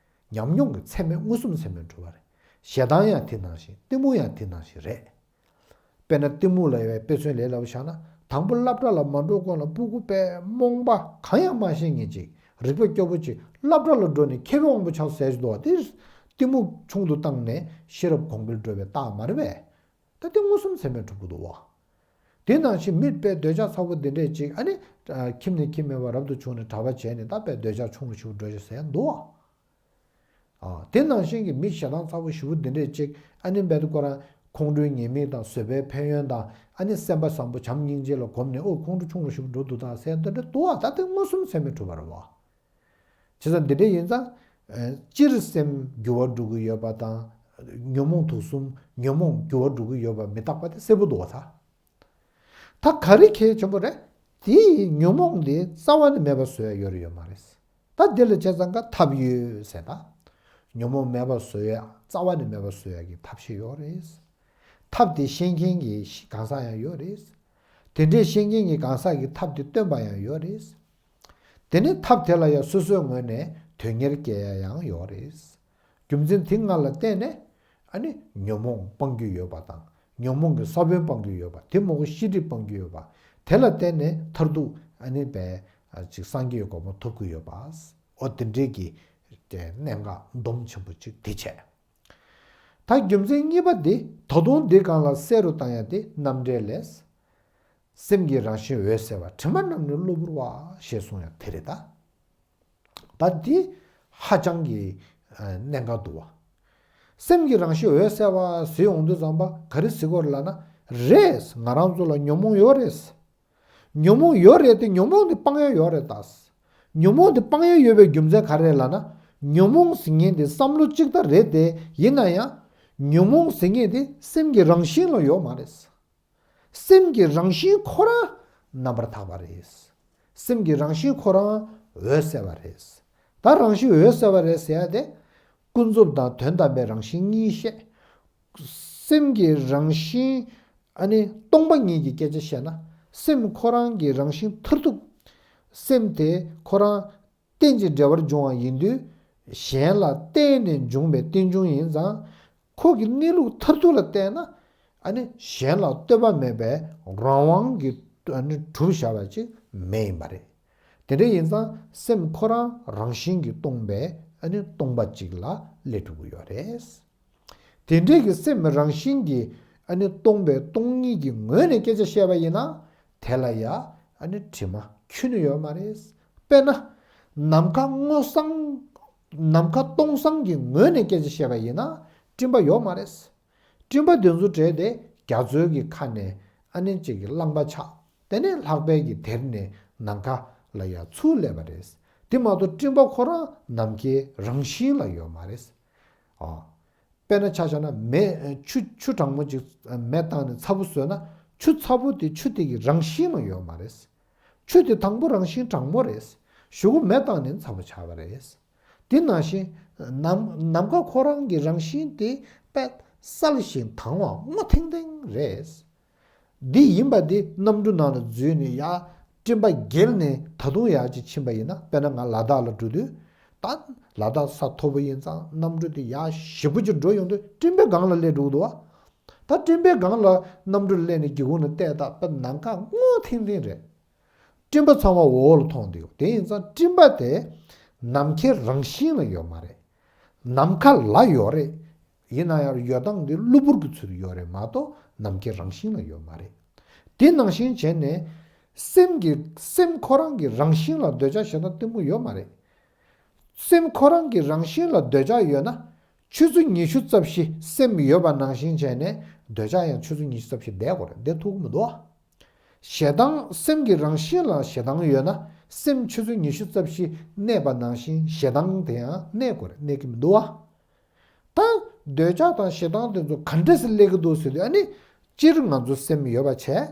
ཉམས་མྱོང་གི་ཚད་མས་མངོན་སུམ་ཚད་མས་གྲུབ་པ་རེད། ཞེ་སྡང་ཡང་དེ་ནང་བཞིན་གཏི་མུག་ཡང་དེ་ནང་བཞིན་རེད། དཔེར་ན་གཏི་མུག་ལ་ཡང་དཔེ་མཚོན་ལས་སླ་པོ་བཞག་ན། དང་པོ་སློབ་གྲྭ་ལ་མ་འགྲོ་གོང་ལ་སྤུ་གུ་དཔེ་རྨོངས་པ་གང་ཡང་མ་ཤེས་མཁན་ཅིག་རིག་པ་སྐྱོ་པོ་ཅིག་སློབ་གྲྭ་ལ་འགྲོ་ནས་མཁས་པའི་དབང་པོ་ཆགས་ཟེར་གྱི་འདུག་བ། དེ་གཏི་མུག་ཆུང་དུ་བཏང་ནས་ཤེས་རབ་གོང་འཕེལ་འགྲོ་བའི་རྟགས་མ་རེད་པས། ད་དེ་མངོན་སུམ་ཚད་མས་གྲུབ་ཀྱི་འདུག་བ། དེ་ནང་བཞིན་མི་དཔེ་འདོད་ཆགས་ཚ་པོ་འདི་འདྲས་ཅིག་ཨ་ནི། ཁྱིམ་ནས་ཁྱིམ་མེད་པར་རབ་ཏུ་བྱུང་ནས་གྲྭ་པ་བྱས་ནས་ད་དཔེ་འདོད་ཆགས་ཆུང་རུ་ཞིག་འགྲོ་ཞིག་ཟེར་ཡ་འདུག་བ། ཨ། དེ་ནང་བཞིན་གྱི་མི་ཞེ་སྡང་ཚ་པོ་ཞེ་པོ་འདི་འདྲས་ཅིག་ཨ་ནི་རྦད་དེ་ཁོ་རང་ཁོང་ཁྲོའི་ཉེས་དམིགས་དང་བཟོད་པའི་ཕན་ཡོན་དང་ཨ་ནི་སེམས་པ་བཟང་པོ་བྱམས་སྙིང་རྗེ་ལ་གོམས་ནས་ཨོ་ཁོང་ཁྲོ་ཆུང་རུ་ཞིག་འགྲོ་འདུག་ད་ཟེར་འདི་འདྲ་འདུག་བ། ད་དེ་མངོན་སུམ་ཚད་མས་གྲུབ་པ་རེད་བ། བྱས་ཙང་འདི་འདྲ་ཡིན་ཙང་། ཨ། སྤྱིར་སེམས་འགྱུར་བ་འགྲོ་གི་ཡོད་པ་དང་། ཉོན་མོངས་དུག་གསུམ་ཉོན་མོངས་འགྱུར་བ་འགྲོ་གི་ཡོད་པ་མི་རྟག་པ་དེ་གསལ་པོ་འདུག་བ་ད། ད་ག་རེ་གལ་ཆེན་པོ་རེད། དེ་ཡི་ཉོན་མོངས་དེ་རྩ་བ་ནས་མེད་པ་བཟོ་ཡ་ཡོད་རེད་ཡོད་མ་རེད། ད་དེ་ལ་བྱས་ཙང་ག་ཐབས་ཡོད་ཟེར་ད། ཉོན་མོངས་མེད་པ་བཟོ་ཡ་རྩ་བ་ནས་མེད་པ་བཟོ་ཡ་གི་ཐབས་ཤེས་ཡོད་རེད། ཐབས་དེ་ཤེས་མཁན་གྱི་གང་ཟག་ཡང་ཡོད་རེད། དེ་འདྲའི་ཤེས་མཁན་གྱི་གང་ཟག་གིས་ཐབས་དེ་སྟོན་པ་ཡང་ཡོད་རེད། དེ་ནས་ཐབས་དེ་ལ་ཡང་སོ་སོའི་ངོས་ནས་དོན་གཉེར་སྐྱེ་ཡ་ཡང་ཡོད་རེད། རྒྱུ་མཚན་དེ་ལྔ་ལ་བརྟེན་ནས་ཨ་ནི་ཉོན་མོངས་སྤང་རྒྱུ་ཡོད་པ་དང་ཉོན་མོངས་ཀྱི་ས་བོན་སྤང་རྒྱུ་ཡོད་པ་དེ་མ་གོ་ཤེས་སྒྲིབ་སྤང་རྒྱུ་ཡོད་པ། དེ་ལ་བརྟེན་ནས་མཐར་ཐུག་ཨ་ནི་པའི་ཅིག་སངས་རྒྱས་གོ་འཕང་ཐོབ་ཀྱི་ཡོད་པ། འོ་དེ་འདྲའི་གི་གནད་འགག་འདོམས་ཆེན་པོ་ཅིག་དེ་བྱས། ད་རྒྱུ་མཚན་གཉིས་པ་དེ་ད་དུང་འདི་སྒང་ལ་གསལ་རུ་བཏང་ཡ་དེ་རྣམ་འགྲེལ་ལས། སེམས་ཀྱི་རང་བཞིན་འོད་གསལ་བ། དྲི་མ་རྣམས་ནི་གློ་བུར་བ། ཞེས་གསུངས་ཡ་དེ་རེད་ད། ད་འདི་ཧ་ཅང་གི་གནད་འགག་འདུག་བ། སེམས་ཀྱི་རང་བཞིན་འོད་གསལ་བ་ཟེར་ཡོང་དུས་ཙམ་པ་ག་རེ་ཟེར་དགོས་རེད་ལབ་ན། རེད། ང་རང་ཚོ་ལ་ཉོན་མོངས་ཡོད་རེད། ཉོན་མོངས་ཡོད་རེད་དེ་ཉོན་མོངས་དེ་སྤང་ཡ་ཡོད་རེད་ད། ཉོན་མོངས་དེ་སྤང་ཡ་ཡོད་པའི་རྒྱུ་མཚན་ག་རེ་རེད་ལབ་ན། ཉོན་མོངས་ཟེར་མཁན་དེ་བསམ་བློ་གཅིག་ལྟར་རེད་དེ་ཡིན་ན་ཡང་། ཉོན་མོངས་ཟེར་མཁན་དེ་སེམས་ཀྱི་རང་བཞིན་ལ་ཡོད་མ་རེད། སེམས་ཀྱི་རང་བཞིན་ཁོ་རང་རྣམ་པར་དག་པ་རེད། སེམས་ཀྱི་རང་བཞིན་ཁོ་རང་འོད་གསལ་བ་རེད། ད་རང་བཞིན་འོད་གསལ་བ་རེད་ཟེར་ཡ་དེ། ཀུན་རྫོབ་དང་དོན་དམ་པའི་རང་བཞིན་གཉིས་བཤད། སེམས་ཀྱི་རང་བཞིན་ཨ་ནི་སྟོང་པ་ཉིད་ཀྱི་སྐད་ཆ་བཤད་ན། སེམས་ཁོ་རང་གི་རང་བཞིན་མཐར་ཐུག་སེམས་དེ་ཁོ་རང་རྟེན་ཅིང་འབྲེལ་བར་འབྱུང་བ་ཡིན་དུས། གཞན་ལ་བརྟེན་ནས་འབྱུང་བའི་རྟེན་འབྱུང་ཡིན་ཙང་། ཁོ་གི་གནས་ལུགས་མཐར་ཐུག་ལ་བལྟས་ན། ཨ་ནི་གཞན་ལ་ལྟོས་པ་མེད་པའི་རང་དབང་གིས་ཨ་ནི་གྲུབ་བཞག་པ་ཅིག་མེད་ཡིན་པ་རེད། དེ་འདྲ་ཡིན་ཙང་སེམས་ཁོ་རང་རང་བཞིན་གྱིས་སྟོང་པའི་ཨ་ནི་སྟོང་པ་ཅིག་ལ་སླེབས་ཐུབ་ཀྱི་ཡོད་རེད། དེ་འདྲའི་གི་སེམས་རང་བཞིན་གྱིས་ཨ་ནི་སྟོང་པའི་སྟོང་ཉིད་ཀྱི་ངོས་ནས་སྐད་ཆ་བཤད་པ་ཡིན་ན། དེ་ལ་ཡ་ཨ་ནི་དྲི་མ་ཁྱོན་ནས་ཡོད་མ་རེད། དཔེར་ན། ནམ་མཁའ་སྔོ་སངས། ནམ་མཁའ་སྟོང་སངས་ཀྱི་ངོས་ནས་སྐད་ཆ་བཤད་པ་ཡིན་ན། སྤྲིན་པ་ཡོད་མ་རེད། སྤྲིན་པ་དེ་ཚོ་བྲལ་ཏེ་རྒྱ་མཚོའི་གི་ཁ་ནས་ཨ་ནི་གཅིག་གི་རླངས་པ་ཆགས། དེ་ནས་ལྷགས་པའི་གི་དེར་ནས་ནམ་མཁའ་ལ་ཡ་ཚུར་སླེབས་པ་རེད། དེ་མ་གཏོགས་སྤྲིན་པ་ཁོ་རང་ནམ་མཁའི་རང་བཞིན་ལ་ཡོད་མ་རེད། ཨ། དཔེར་ན་ཆ་བཞག་ན་མེ། ཆུ་ཆུ་གྲང་མོ་ཅིག་མེ་བཏང་ནས་ཚ་པོ་བཟོས་ན། ཆུ་ཚ་པོ་དེ་ཆུ་དེ་གི་རང་བཞིན་ལ་ཡོད་མ་རེད། ཆུ་དེ་དང་པོ་རང་བཞིན་གྲང་མོ་རེད། གཞུག་གུ་མེ་བཏང་ནས་ཚ་པོ་ཆགས་པ་རེད། དེ་ནང་བཞིན་ནམ་ནམ་མཁའ་ཁོ་རང་གི་རང་བཞིན་དེ་དཔེ་གསལ་ཞིང་དྭངས་བ་སྔོ་ཐིང་ཐིང་རེད། འདི་ཡིན་པ་འདི་གནམ་གྲུ་ནང་ལ་འཛུལ་ནས་ཡར་སྤྲིན་པ་བརྒལ་ནས་ད་དུང་ཡར་ཅིག་ཕྱིན་པ་ཡིན་ན། དཔེར་ན་ང་ལ་དྭགས་ལ་འགྲོ་དུས། ད་ལ་དྭགས་ས་མཐོ་པོ་ཡིན་ཙང་གནམ་གྲུ་དེ་ཡར་ཞེ་པོ་ཅིག་འགྲོ་ཡོང་དུས་སྤྲིན་པའི་སྒང་ལ་སླེབས་འགྲོ་གི་འདུག་བ། ད་སྤྲིན་པའི་སྒང་ལ་གནམ་གྲུ་སླེབས་ནས་སྒེའུ་ཁུང་ནས་བལྟས་ད་དཔེ་ནམ་མཁའ་སྔོ་ཐིང་ཐིང་རེད། སྤྲིན་པ་ཚང་མ་འོག་ལ་མཐོང་བསྡད་ཡོད། དེ་ཡིན་ཙང་སྤྲིན་པ་དེ་ནམ་མཁའི་རང་བཞིན་ལ་ཡོད་མ་རེད། ནམ་མཁའ་ལ་ཡོད་རེད། ཡིན་ན་ཡང་ཡོད་སྟངས་འདི་གློ་བུར་གྱི་ཚུལ་དུ་ཡོད་རེད་མ་གཏོགས་ནམ་མཁའི་རང་བཞིན་ལ་ཡོད་མ་རེད། དེ་ནང་བཞིན་བྱས་ནས་སེམས་ཀྱི་སེམས་ཁོ་རང་གི་རང་བཞིན་ལ་འདོད་ཆགས་ཞེ་སྡང་གཏི་མུག་ཡོད་མ་རེད། སེམས་ཁོ་རང་གི་རང་བཞིན་ལ་འདོད་ཆགས་ཡོད་ན། ཆུ་ཚོད་ཉི་ཤུ་རྩ་བཞི་སེམས་ཡོད་པ་ནང་བཞིན་བྱས་ནས་འདོད་ཆགས་ཡང་ཆུ་ཚོད་ཉི་ཤུ་རྩ་བཞི་བསྡད་དགོས་རེད། བསྡད་ཐུབ་ཀྱི་མི་འདུག་ཨ། ཞེ་སྡང་སེམས་ཀྱི་རང་བཞིན་ལ་ཞེ་སྡང་ཡོད་ན། སེམས་ཆུ་ཚོད་ཉི་ཤུ་རྩ་བཞི་གནས་པ་ནང་བཞིན་ཞེ་སྡང་དེ་ཡང་གནས་དགོས་རེད། གནས་ཀྱི་མི་འདུག་ཨ། ད་འདོད་ཆགས་དང་ཞེ་སྡང་དེ་ཚོ་ག་འདྲས་སེ་སླེབས་ཀྱི་འདུག་ཟེར་དུས། ཨ་ནི་སྤྱིར་ང་ཚོ་སེམས་ཡོད་པ་བྱས།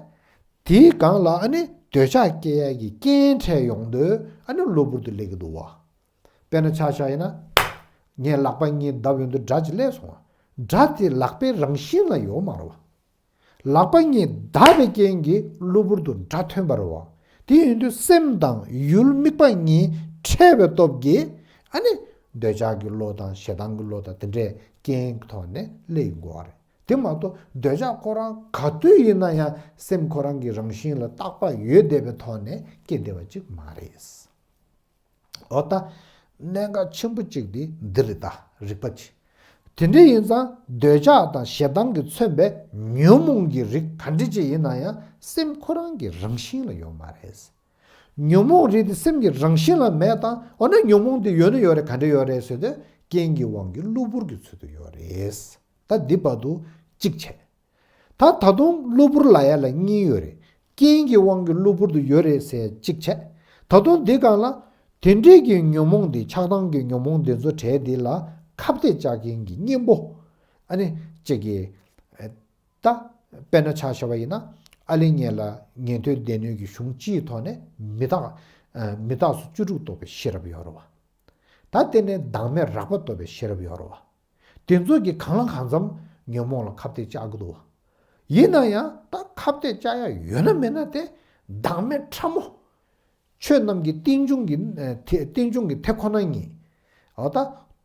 དེའི་སྒང་ལ་ཨ་ནི་འདོད་ཆགས་སྐྱེ་ཡ་གི་རྐྱེན་འཕྲད་ཡོང་དུས་ཨ་ནི་གློ་བུར་དུ་སླེབས་ཀྱི་འདུག་བ། དཔེར་ན་ཆ་བཞག་ཡིན་ན། ངས་ལག་པ་གཉིས་བརྡབས་ཡོང་དུས་སྒྲ་ཅིག་སླེབས་སོང་བ། སྒྲ་དེ་ལག་པའི་རང་བཞིན་ལ་ཡོད་མ་རེད་བ། ལག་པ་གཉིས་བརྡབས་པའི་རྐྱེན་གྱིས་གློ་བུར་དུ་སྒྲ་ཐོན་པ་རེད་བ། དེ་ཡིན་དུས་སེམས་དང་ཡུལ་དམིགས་པ་གཉིས་འཕྲད་པའི་སྟོབས་ཀྱིས་ཨ་ནི་འདོད་ཆགས་ཀྱི་བློ་དང་ཞེ་སྡང་གི་བློ་དང་དེ་འདྲའི་རྐྱེན་གྱི་ཐོག་ནས་སླེབས་ཡོང་གི་ཡོད་རེད། དེ་མ་གཏོགས་འདོད་ཆགས་ཁོ་རང་ག་དུས་ཡིན་ན་ཡང་སེམས་ཁོ་རང་གི་རང་བཞིན་ལ་རྟག་པར་ཡོད་བསྡད་པའི་ཐོག་ནས་སྐྱེ་བསྡད་པ་ཅིག་མ་རེད། འོ་ད། གནད་འགག་ཆེན་པོ་གཅིག་དེ་འདི་རེད། ད་རིག་པ་ཅིག་དེ་འདྲ་ཡིན་ཙང་འདོད་ཆགས་དང་ཞེ་སྡང་གིས་མཚོན་པའི་ཉོན་མོངས་ཀྱི་རིགས་ག་འདྲ་ཅིག་ཡིན་ན་ཡང་སེམས་ཁོ་རང་གི་རང་བཞིན་ལ་ཡོད་མ་རེད། ཉོན་མོངས་རིགས་དེ་སེམས་ཀྱི་རང་བཞིན་ལ་མེད་དང་། འོ་ན་ཉོན་མོངས་དེ་ཡོད་ན་ཡོད་རེད། ག་འདྲ་ཡོད་རེད་ཟེར་དུས། རྐྱེན་གྱི་དབང་གིས་གློ་བུར་གྱི་ཚུལ་དུ་ཡོད་རེད། ད་འདི་བར་དུ་གཅིག་བྱས། ད་ད་དུང་གློ་བུར་ལབ་ཡ་ལ་གཉིས་ཡོད་རེད། རྐྱེན་གྱི་དབང་གིས་གློ་བུར་དུ་ཡོད་རེད་ཟེར་གཅིག་བྱས། ད་དུང་འདི་སྒང་ལ། དེ་འདྲའི་གི་ཉོན་མོངས་འདི། ཆགས་སྡང་གི་ཉོན་མོངས་འདི་ཚོ་བྲལ་འདི་ལ་ཁ་གཏད་བཅག་མཁན་གྱི་གཉེན་པོ། ཨ་ནི་གཅིག་གིས། ད་དཔེར་ན་ཆ་བཞག་པ་ཡིན་ན། ཨ་ལེ་ཉེ་ལ་ཉན་ཐོས་སྡེ་སྣོད་ཀྱི་གཞུང་སྤྱིའི་ཐོག་ནས་མི་རྟག་མི་རྟག་སོགས་བཅུ་དྲུག་རྟོགས་པའི་ཤེས་རབ་ཡོད་རེད་བ། ད་དེ་ནས་བདག་མེད་རགས་པ་རྟོགས་པའི་ཤེས་རབ་ཡོད་རེད་བ། དེ་ཚོ་གིས་གང་ལ་གང་འཚམ་ཉོན་མོངས་ལ་ཁ་གཏད་བཅག་གི་འདུག་བ། ཡིན་ན་ཡང་ད་ཁ་གཏད་བཅག་ཡ་ཡོད་ན་མེད་ན་དེ་བདག་མེད་ཕྲ་མོ། ཆོས་རྣམས་ཀྱི་རྟེན་འབྱུང་གི་ཨ་ཐེ་རྟེན་འབྱུང་གི་དེ་ཁོ་ན་ཉིད། འོ་ད་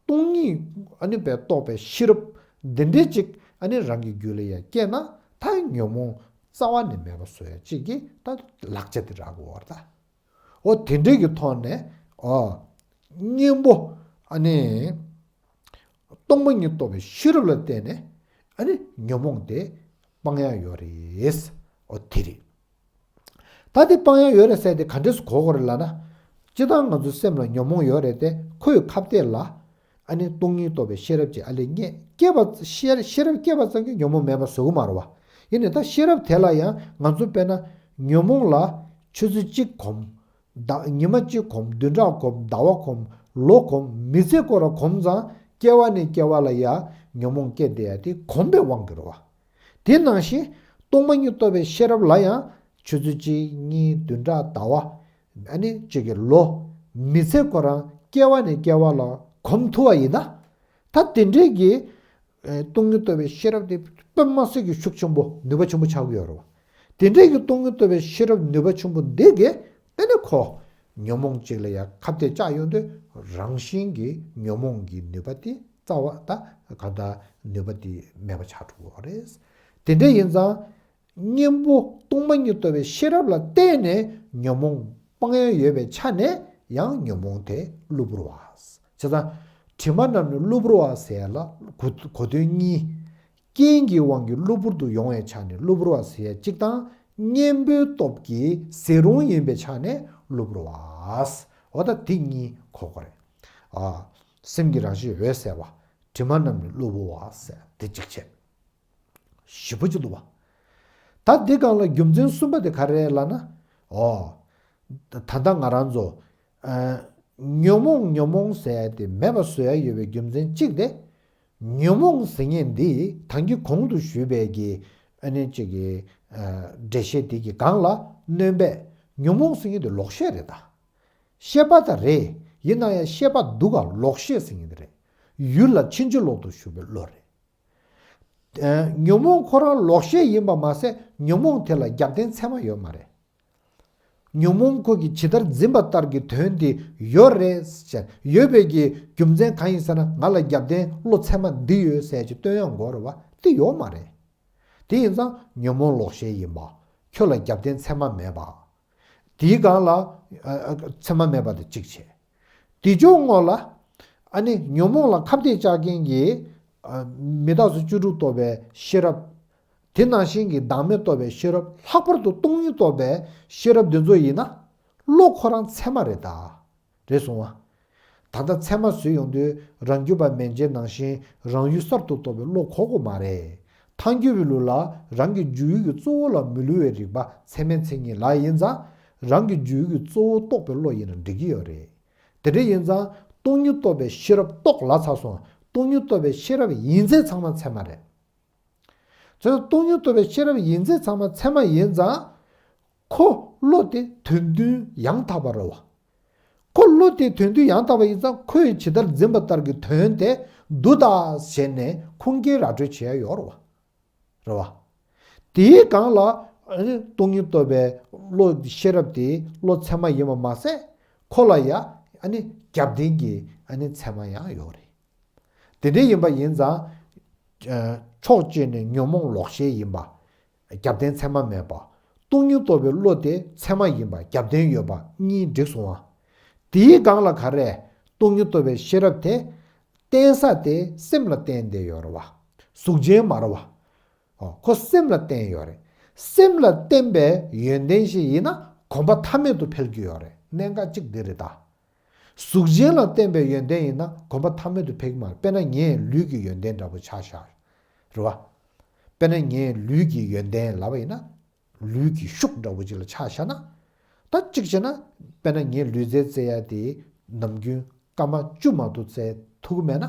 སྟོང་ཉིད་ཨ་ནི་བས་རྟོགས་པའི་ཤེས་རབ་འདི་འདྲའི་ཅིག་ཨ་ནི་རང་གི་རྒྱུད་ལ་ཡ་སྐྱེས་ན། ད་ཉོན་མོངས་རྩ་བ་ནས་མེད་པ་བཟོ་ཡ་ཅིག་གི་ད་ལག་ཆ་དེ་རག་གི་ཡོད་རེད་ད། འོ་དེ་འདྲའི་གི་ཐོག་ནས། འོ། གཉེན་པོ། ཨ་ནི། སྟོང་པ་ཉིད་རྟོགས་པའི་ཤེས་རབ་ལ་བརྟེན་ནས། ཨ་ནི་ཉོན་མོངས་དེ་སྤང་ཡ་ཡོད་རེད། འོ་དེ་རེད། ད་དེ་སྤང་ཡ་ཡོད་རེད་ཟེར་དེ་ག་འདྲས་སུ་གོ་དགོས་རེད་ལབ་ན། སྤྱིར་བཏང་ང་ཚོའི་སེམས་ལ་ཉོན་མོངས་ཡོད་རེད་དེ། ཁོའི་ཁ་གཏད་ལ། ཨ་ནི་སྟོང་ཉིད་རྟོགས་པའི་ཤེས་རབ་ཅིག་ཨ་ལེ་རྙེད། སྐྱེས་པ་ཤེས་ཤེས་རབ་སྐྱེས་པ་ཙམ་གྱིས་ཉོན་མོངས་མེད་པ་བཟོ་གི་མ་རེད་བ། ཡིན་ནའི་ད་ཤེས་རབ་དེ་ལ་ཡང་ང་ཚོ་དཔེར་ན་ཉོན་མོངས་ལ་ཆུ་ཚོད་གཅིག་གོམས། ཟླ་ཉི་མ་གཅིག་གོམས། བདུན་ཕྲག་གོམས། ཟླ་བ་གོམས། ལོ་གོམས། མི་ཚེ་སྐོར་ར་གོམས་ཙང་སྐྱེ་བ་ནས་སྐྱེ་བ་ལ་ཡ་ཉོན་མོངས་སྐྱེ་བསྡད་ཡ་དེ་གོམས་པའི་དབང་གིས་རེད་བ། དེ་ནང་བཞིན་སྟོང་པ་ཉིད་རྟོགས་པའི་ཤེས་རབ་ལ་ཡང་ཆུ་ཚོད་གཅིག་གཉིས། བདུན་ཕྲག་ཟླ་བ། ཨ་ནི་གཅིག་གི་ལོ། མི་ཚེ་ཁོ་རང་སྐྱེ་བ་ནས་སྐྱེ་བ་ལ་གོམས་ཐུབ་པ་ཡིན་ན། ད་དེ་འདྲའི་གི་ཨེ་སྟོང་ཉིད་རྟོགས་པའི་ཤེས་རབ་དེ་དཔེ་མི་སྲིད་ཀྱི་ཤུགས་ཆེན་པོ། ནུས་པ་ཆེན་པོ་ཆགས་ཀྱི་ཡོད་རེད་བ། དེ་འདྲའི་གི་སྟོང་ཉིད་རྟོགས་པའི་ཤེས་རབ་ནུས་པ་ཆེན་པོ་འདི་གིས་དེ་ནས་ཁོ་ཉོན་མོངས་གཅིག་ལ་ཡང་ཁ་གཏད་བཅག་ཡོང་དུས་རང་བཞིན་གྱིས་ཉོན་མོངས་ཀྱི་ནུས་པ་དེ་རྩ་བ་ད་གང་ལྟར་ནུས་པ་དེ་མེད་པ་ཆགས་འགྲོ་གི་ཡོད་རེད། དེ་འདྲ་ཡིན་ཙང་། གཉེན་པོ་སྟོང་པ་ཉིད་རྟོགས་པའི་ཤེས་རབ་ལ་བརྟེན་ནས་ཉོན་མོངས་སྤང་ཡ་ཡོད་པའི་ཆ་ནས་ཡང་ཉོན་མོངས་དེ་གློ་བུར་བ། བྱས་ཙང་དྲི་མ་རྣམས་ནི་གློ་བུར་བ་ཟེར་ཡ་ལ་གོ་གོ་དོན་གཉིས། རྐྱེན་གྱི་དབང་གིས་གློ་བུར་དུ་ཡོང་བའི་ཆ་ནས་གློ་བུར་བ་ཟེར་ཡ་གཅིག་དང་། གཉེན་པོའི་སྟོབས་ཀྱིས་ཟད་རུང་ཡིན་པའི་ཆ་ནས་གློ་བུར་བ། འོ་ད་དེ་གཉིས་གོ་དགོས་རེད། ཨ། སེམས་ཀྱི་རང་བཞིན་འོད་གསལ་བ། དྲི་མ་རྣམས་ནི་གློ་བུར་བ་ཟེར་དེ་གཅིག་བྱས། ཞེ་པོ་ཅིག་འདུག་བ། ད་འདི་སྒང་ལ་རྒྱུ་མཚན་གསུམ་པ་དེ་ག་རེ་རེད་ལབ་ན། འོ། ད་ལྟ་ང་རང་ཚོ། ཨ། ཉོན་མོངས་ཉོན་མོངས་ཟེར་ཡ་དེ་མེད་པ་བཟོ་ཡ་ཡོད་པའི་རྒྱུ་མཚན་གཅིག་དེ། ཉོན་མོངས་ཟེར་མཁན་འདི་ད་གིན་གོང་དུ་ཞུས་པའི་གི། ཨ་ནི་གཅིག་གི་འགྲེལ་བཤད་འདི་གི་སྒང་ལ་སྣོན་པས་ཉོན་མོངས་ཟེར་མཁན་དེ་ལོག་ཤེས་རེད་ད། ཤེས་པ་ད་རེད། ཡིན་ན་ཡང་ཤེས་པ་འདུག་ག་ལོག་ཤེས་ཟེར་མཁན་དེ་རེད། ཡུལ་ལ་ཕྱིན་ཅི་ལོག་ཏུ་ཞུགས་པའི་བློ་རེད། ཉོན་མོངས་ཁོ་རང་ལོག་ཤེས་ཡིན་པ་མ་ཟད་ཉོན་མོངས་དེ་ལ་རྒྱབ་རྟེན་ཚད་མ་ཡོད་མ་རེད། ཉོན་མོངས་ཁོ་གིས་ཇི་ལྟར་འཛིན་པ་ལྟར་གྱི་དོན་དེ་ཡོད་རེད་ཟེར། ཡོད་པའི་གི་རྒྱུ་མཚན་གང་ཡིན་ཟེར་ན་ང་ལ་རྒྱབ་རྟེན་བློ་ཚད་མ་འདི་ཡོད་ཟེར་གྱི་སྟོན་ཡང་དགོས་རེད་བ། དེ་ཡོད་མ་རེད། དེ་ཡིན་ཙང་ཉོན་མོངས་ལོག་ཤེས་ཡིན་པ། ཁྱོད་ལ་རྒྱབ་རྟེན་ཚད་མ་མེད་པ། དེའི་སྒང་ལ་ཚད་མ་མེད་པ་དེ་གཅིག་བྱས། དེ་ཕྱོགས་སྔོན་ལ་ཨ་ནི་ཉོན་མོངས་ལ་ཁ་གཏད་བཅག་མཁན་གྱི་མི་རྟག་སོགས་བཅུ་དྲུག་རྟོགས་པའི་ཤེས་རབ། དེ་ནང་བཞིན་གྱི་བདག་མེད་རྟོགས་པའི་ཤེས་རབ། ལྷག་པར་དུ་སྟོང་ཉིད་རྟོགས་པའི་ཤེས་རབ་འདི་ཚོ་ཡིན་ན་བློ་ཁོ་རང་ཚད་མ་རེད་ད། རེད་སོང་བ། ད་ལྟ་ཚད་མ་བཟོས་ཡོང་དུས་རང་རྒྱུད་པ་མན་ཆད་ནང་བཞིན་རང་ཡུལ་གསར་དུ་རྟོགས་པའི་བློ་གོ་དགོས་མ་རེད། ཐལ་འགྱུར་བའི་ལུགས་ལ་རང་གི་རྒྱུད་ཡུལ་གྱི་གཙོ་བོ་ལ་མི་སླུ་བའི་རིག་པ་ཚད་མའི་མཚན་ཉིད་ལ་ཡིན་ཙང་རང་གི་རྒྱུད་ཡུལ་གྱི་གཙོ་བོ་རྟོགས་པའི་བློ་ཡིན་ན་འགྲིག་གི་ཡོད་རེད། དེ་འདྲ་ཡིན་ཙང་སྟོང་ཉིད་རྟོགས་པའི་ཤེས་རབ་རྟོགས་ལ་ཚར་སོང་། སྟོང་ཉིད་རྟོགས་པའི་ཤེས་རབ་ཡིན་ཚད་ཚང་མ་ཚད་མ་རེད། ཚོད་སྟོང་ཉིད་རྟོགས་པའི་ཤེས་རབ་ཡིན་ཚད་ཚང་མ་ཚད་མ་ཡིན་ཙང་། ཁོ་བློ་དེ་དོན་མཐུན་ཡང་དག་པ་རེད་བ། ཁོ་བློ་དེ་དོན་མཐུན་ཡང་དག་པ་ཡིན་ཙང་ཁོས་ཇི་ལྟར་འཛིན་པ་ལྟར་གྱི་དོན་དེ་འདུག་ད་ཟེར་ནས་ཁུངས་སྐྱེལ་ར་སྤྲོད་བྱེད་ཡ་ཡོད་རེད་བ། རེད་བ། དེའི་སྒང་ལ་ཨ་ནི་སྟོང་ཉིད་རྟོགས་པའི་བློ་ཤེས་རབ་དེ་བློ་ཚད་མ་ཡིན་པ་མ་ཟད་ཁོ་ལ་ཡ་ཨ་ནི་རྒྱབ་རྟེན་གྱི་ཨ་ནི་ཚད་མ་ཡང་ཡོད་རེད། དེ་འདྲ་ཡིན་པ་ཡིན་ཙང་། ཕྱོགས་གཅིག་ནས་ཉོན་མོངས་ལོག་ཤེས་ཡིན་པ། རྒྱབ་རྟེན་ཚད་མ་མེད་པ། སྟོང་ཉིད་རྟོགས་པའི་བློ་དེ་ཚད་མ་ཡིན་པ་རྒྱབ་རྟེན་ཡོད་པ་གཉིས་འགྲིག་སོང་བ། དེའི་སྒང་ལ་ག་རེ། སྟོང་ཉིད་རྟོགས་པའི་ཤེས་རབ་དེ། བརྟེན་ས་དེ་སེམས་ལ་བརྟེན་བསྡད་ཡོད་རེད་བ། གཟུགས་ཅན་མ་རེད་བ། ཨོ། ཁོ་སེམས་ལ་བརྟེན་ཡོད་རེད། སེམས་ལ་བརྟེན་པའི་ཡོན་ཏན་ཞིག་ཡིན་ན་གོམས་པ་མཐའ་མེད་དུ་འཕེལ་གྱི་ཡོད་རེད། གནད་འགག་གཅིག་འདི་རེད་ད། གཟུགས་ཅན་ལ་བརྟེན་པའི་ཡོན་ཏན་ཡིན་ན་གོམས་པ་མཐའ་མེད་དུ་འཕེལ་གྱི་མ་རེད། དཔེར་ན་ངས་ལུས་ཀྱི་ཡོན་ཏན་འདྲ་པོ་ཆ་བཞག་རེད་བ། དཔེར་ན་ངས་ལུས་ཀྱི་ཡོན་ཏན་ལབ་པ་ཡིན་ན། ལུས་ཀྱི་ཤུགས་འདྲ་པོ་ཅིག་ལ་ཆ་བཞག་ན། ད་གཅིག་བྱས་ན་དཔེར་ན་ངས་ལུས་རྩལ་རྩེ་ཡ་དེ་ནམ་རྒྱུན་སྐར་མ་བཅུ་མ་གཏོགས་རྩེ་ཐུབ་ཀྱི་མེད་ན།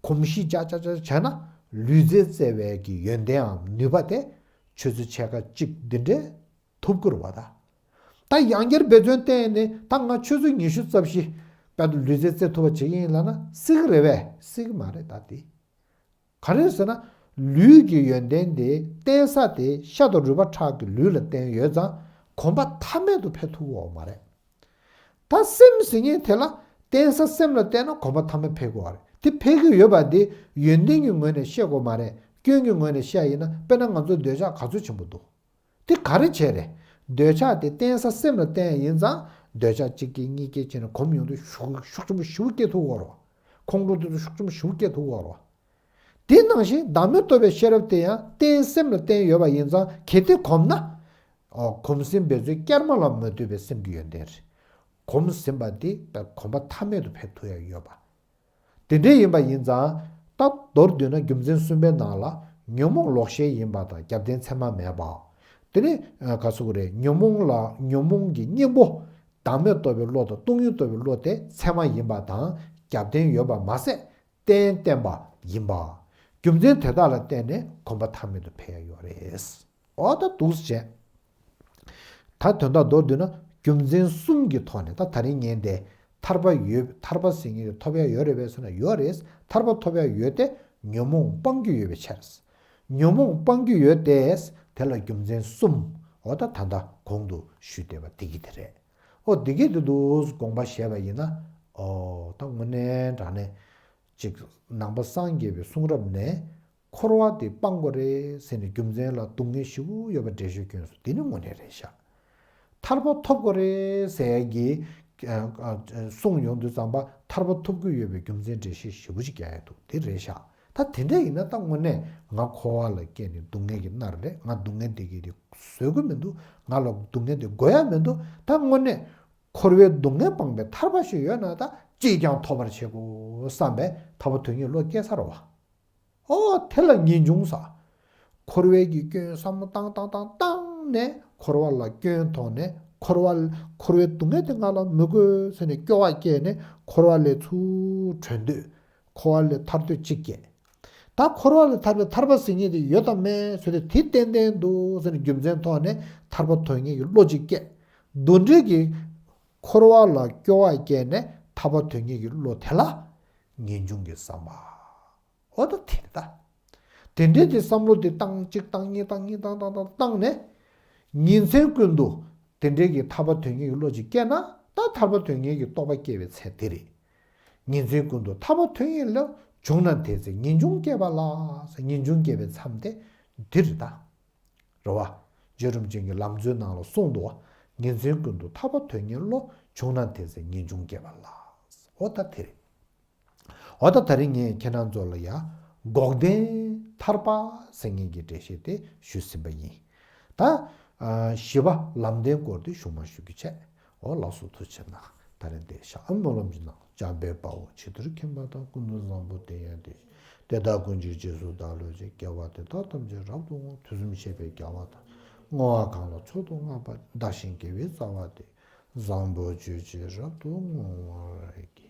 གོམས་གཤིས་ཅག་ཅག་ཅག་བྱས་ན་ལུས་རྩལ་རྩེ་བའི་གི་ཡོན་ཏན་འམ་ནུས་པ་དེ་ཆུ་ཚོད་ཕྱེད་ཀ་གཅིག་འདི་འདྲའི་ཐུབ་ཀྱི་རེད་བ་ད། ད་ཡང་བསྐྱར་འབད་བརྩོན་བསྟེན་ནས་ད་ང་ཆུ་ཚོད་ཉི་ཤུ་རྩ་བཞི་དཔེ་ལུས་རྩལ་རྩེ་ཐུབ་པ་བྱེད་ཀྱི་ཡིན་ལབ་ན་སྲིད་ཀྱི་རེད་པས། སྲིད་ཀྱི་མ་རེད་ད་དེ། ག་རེ་ཟེར་ན། ལུས་ཀྱི་ཡོན་ཏན་དེ་བརྟེན་ས་དེ་ཤ་དང་རུས་པ་ཁྲག་གི་ལུས་ལ་བརྟེན་ཡོད་ཙང་གོམས་པ་མཐའ་མེད་དུ་འཕེལ་ཐུབ་ཀྱི་ཡོད་མ་རེད། ད་སེམས་ཟེར་མཁན་དེ་ལ་བརྟེན་ས་སེམས་ལ་བརྟེན་ན་གོམས་པ་མཐའ་མེད་འཕེལ་དགོས་པ་རེད། དེ་འཕེལ་གྱི་ཡོད་པ་དེ་ཡོན་ཏན་གྱི་ངོས་ནས་བཤད་དགོས་མ་རེད། སྐྱོན་གྱི་ངོས་ནས་བཤད་ཡིན་ན་དཔེར་ན་ང་ཚོ་འདོད་ཆགས་ག་ཚོད་ཆེན་པོ་འདུག་དེ་ག་རེ་བྱས་རེད། འདོད་ཆགས་དེ་བརྟེན་ས་སེམས་ལ་བརྟེན་ཡིན་ཙང་འདོད་ཆགས་གཅིག་སྐྱེས་གཉིས་སྐྱེས་བྱས་ནས་གོམས་ཡོང་དུས་ཤུགས་ཤུགས་ཆེན་པོ་ཞེ་པོ་སྐྱེ་ཐུབ་ཀྱི་ཡོད་རེད་བ། ཁོང་ཁྲོ་དེ་ཚོ་ཤུགས་ཆེན་པོ་ཞེ་པོ་སྐྱེ་ཐུབ་ཀྱི་ཡོད་རེད་བ། དེ་ནང་བཞིན་བདག་མེད་རྟོགས་པའི་ཤེས་རབ་དེ་ཡང་བརྟེན་སེམས་ལ་བརྟེན་ཡོད་པ་ཡིན་ཙང་གལ་ཏེ་གོམས་ན། ཨོ། གོམས་སེམས་འབད་རྩོལ་བསྐྱར་མ་ལ་མ་ལྟོས་པའི་སེམས་ཀྱི་ཡོན་ཏན་རེད། གོམས་ཟིན་པ་དེ་གོམས་པ་མཐའ་མེད་དུ་འཕེལ་ཐུབ་ཡ་ཡོད་པ། དེ་འདྲ་ཡིན་པ་ཡིན་ཙང་། ད་མདོར་བསྡུས་ན་རྒྱུ་མཚན་གསུམ་པའི་ནང་ལ་ཉོན་མོངས་ལོག་ཤེས་ཡིན་པ་དང་རྒྱབ་རྟེན་ཚད་མ་མེད་པ། དེ་ནི་ག་ཟེར་དགོས་རེད། ཉོན་མོངས་ལ་ཉོན་མོངས་ཀྱི་གཉེན་པོ་བདག་མེད་རྟོགས་པའི་བློ་དང་སྟོང་ཉིད་རྟོགས་པའི་བློ་དེ་ཚད་མ་ཡིན་པ་དང་རྒྱབ་རྟེན་ཡོད་པ་མ་ཟད་བརྟེན་བརྟེན་པ་ཡིན་པ། རྒྱུ་མཚན་དེ་དག་ལ་བརྟེན་ནས་གོམས་པ་མཐའ་མེད་དུ་འཕེལ་ཡ་ཡོད་རེད། འོ་ད་འདུག་སེ་བྱས། ད་དོན་དག་མདོར་བསྡུས་ན་རྒྱུ་མཚན་གསུམ་གྱི་ཐོག་ནས་ད་ད་རིང་ངས་འདི་ཐར་པ་ཡོད། ཐར་པ་ཟེར་མཁན་དེ་ཐོབ་ཡ་ཡོད་རེད་པས་ཟེར་ན་ཡོད་རེད། ཐར་པ་ཐོབ་ཡ་ཡོད་དེ་ཉོན་མོངས་སྤང་རྒྱུ་ཡོད་པའི་ཕྱིར། ཉོན་མོངས་སྤང་རྒྱུ་ཡོད་དེ། དེ་ལ་རྒྱུ་མཚན་གསུམ། འོ་ད་ད་ལྟ་གོང་དུ་ཞུས་བསྡད་པ་འདི་གི་དེ་རེད། འོ་འདི་གི་དེ་འདུག་དགོངས་པ་བཞེས་པ་ཡིན་ན། འོ་ད་དངོས་གནས་དྲང་གནས་ཅིག་ནང་པ་སངས་རྒྱས་པའི་གསུང་རབ་ནས། འཁོར་བ་དེ་སྤང་དགོས་རེད་ཟེར་ནས་རྒྱུ་མཚན་ལ་སྡུག་བསྔལ་ཞེ་པོ་ཡོད་པ་འགྲེལ་བཤད་སྐྱོན་སོང་། དེ་ནི་དངོས་གནས་རེད་ཤག་ཐར་པ་ཐོབ་དགོས་རེད་ཟེར་གྱི་གསུང་ཡོང་དུས་ཙམ་པ་ཐར་པ་ཐོབ་དགོས་ཡོད་པའི་རྒྱུ་མཚན་འགྲེལ་བཤད་ཞེ་པོ་ཅིག་རྒྱག་ཡ་འདུག་དེ་རེད་ཤག་ད་དེ་འདྲ་ཡིན་ན་ད་དངོས་གནས་ང་འཁོར་བ་ལ་སྐྱེས་ནས་སྡུག་བསྔལ་གྱི་མནར་རེད། ང་སྡུག་བསྔལ་དེ་གི་དེ་བཟོད་དགོས་མི་འདུག་ང་ལ་སྡུག་བསྔལ་དེ་དགོས་ཡ་མི་འདུག་ད་དངོས་གནས་འཁོར་བའི་སྡུག་བསྔལ་སྤངས་པའི་ཐར་པ་ཞིག་ཡོད་ན་ད་ཅིས་ཀྱང་ཐོབ་པར་བྱེད་དགོས་བསམ་པའི་ཐར་པ་དོན་གཉེར་བློ་སྐྱེས་ཚར་བ། ཨོ་དེ་ལ་ངེས་འབྱུང་ཟ། འཁོར་བའི་གི་སྐྱོན་བསམ་བློ་བཏང་བཏང་བཏང་བཏང་ནས་འཁོར་བ་ལ་སྐྱོན་མཐོང་ནས་འཁོར་བ་འཁོར་བའི་སྡུག་བསྔལ་དེ་ང་ལ་མི་དགོས་ཟེར་ནས་སྐྱོ་བ་སྐྱེས་ནས་འཁོར་བ་ལས་ཚུར་གྲོལ་འདོད། འཁོར་བ་ལས་ཐར་འདོད་གཅིག་སྐྱེས། ད་འཁོར་བ་ལས་ཐར་པའི་ཐར་པ་ཟེར་མཁན་དེ་ཡོད་དམ་མེད་ཟེར་ཏེ། དེ་ཏན་ཏན་འདུག་ཟེར་ནས་རྒྱུ་མཚན་ཐོག་ནས་ཐར་པ་དོན་གཉེར་གྱི་བློ་ཅིག་སྐྱེས། འདུ་འབྲལ་གྱི་འཁོར་བ་ལ་སྐྱོ་བ་སྐྱེས་ནས་ཐར་པ་དོན་གཉེར་གྱི་བློ་དེ་ལ་ངེས་འབྱུང་གི་བསམ་པ། འོ་ད་དེ་རེད་ད། དེ་འདྲའི་དེ་བསམ་བློ་དེ་བཏང་གཅིག་བཏང་གཉིས་བཏང་གཉིས་བཏང་བཏང་བཏང་བཏང་ནས། ཉིན་མཚན་ཀུན་ཏུ་དེ་འདྲའི་གི་ཐར་པ་དོན་གཉེར་གྱི་བློ་ཅིག་སྐྱེས་ན། ད་ཐར་པ་དོན་གཉེར་གྱི་རྟོགས་པ་སྐྱེ་བའི་ཚད་དེ་རེད། ཉིན་མཚན་ཀུན་ཏུ་ཐར་པ་དོན་གཉེར་བློ་བྱུང་ན་དེ་ཚེ་ངེས་འབྱུང་སྐྱེ་བ་ལ། ངེས་འབྱུང་སྐྱེ་བའི་མཚམས་དེ་འདི་རེད་ད། རེད་བ། རྗེ་རིན་པོ་ཆེ་གི་ལམ་གཙོའི་ནང་ལ་གསུངས་འདུག་བ། ཉིན་མཚན་ཀུན་ཏུ་ཐར་པ་དོན་གཉེར་བློ། བྱུང་ན་དེ་ཚེ་ངེས་འབྱུང་སྐྱེ་བ་ལ། འོ་ད་དེ་རེད། འོ་ད་ད་རིང་ངས་ཁྱེད་རང་ཚོ་ལ་ཡ། འགོག་བདེན་ཐར་པ་ཟེར་མཁན་གྱི་འགྲེལ་བཤད་དེ་ཞུས་ཟིན་པ་ཡིན། ད་བཞི་པ་ལམ་བདེན་སྐོར་དེ་ཞུ་མ་ཞུ་རྒྱུ་བྱས། འོ་ལགས་སོ། ཐུགས་རྗེ་གནང་། ད་རིང་དེ་ཤག་ཨ་སྨོན་ལམ་གྱི་ནང་། འཇམ་དཔལ་དཔའ་བོས་ཇི་ལྟར་མཁྱེན་པ་དང་། ཀུན་ཏུ་བཟང་པོ་དེ་ཡང་དེ་བཞིན་ཏེ། དེ་དག་ཀུན་གྱི་རྗེས་སུ་བདག་སློབ་ཅིང་། དགེ་བ་འདི་དག་ཐམས་ཅད་རབ་ཏུ་བསྔོ། དུས་གསུམ་གཤེགས་པའི་རྒྱལ་བ་དང་། བསྔོ་བ་གང་ལ་མཆོག་ཏུ་བསྔགས་པ། བདག་གཞན་དགེ་བའི་རྩ་བ་སྟེ། བཟང་པོ་སྤྱོད་ཕྱིར་རབ་ཏུ་བསྔོ་བར་བགྱི།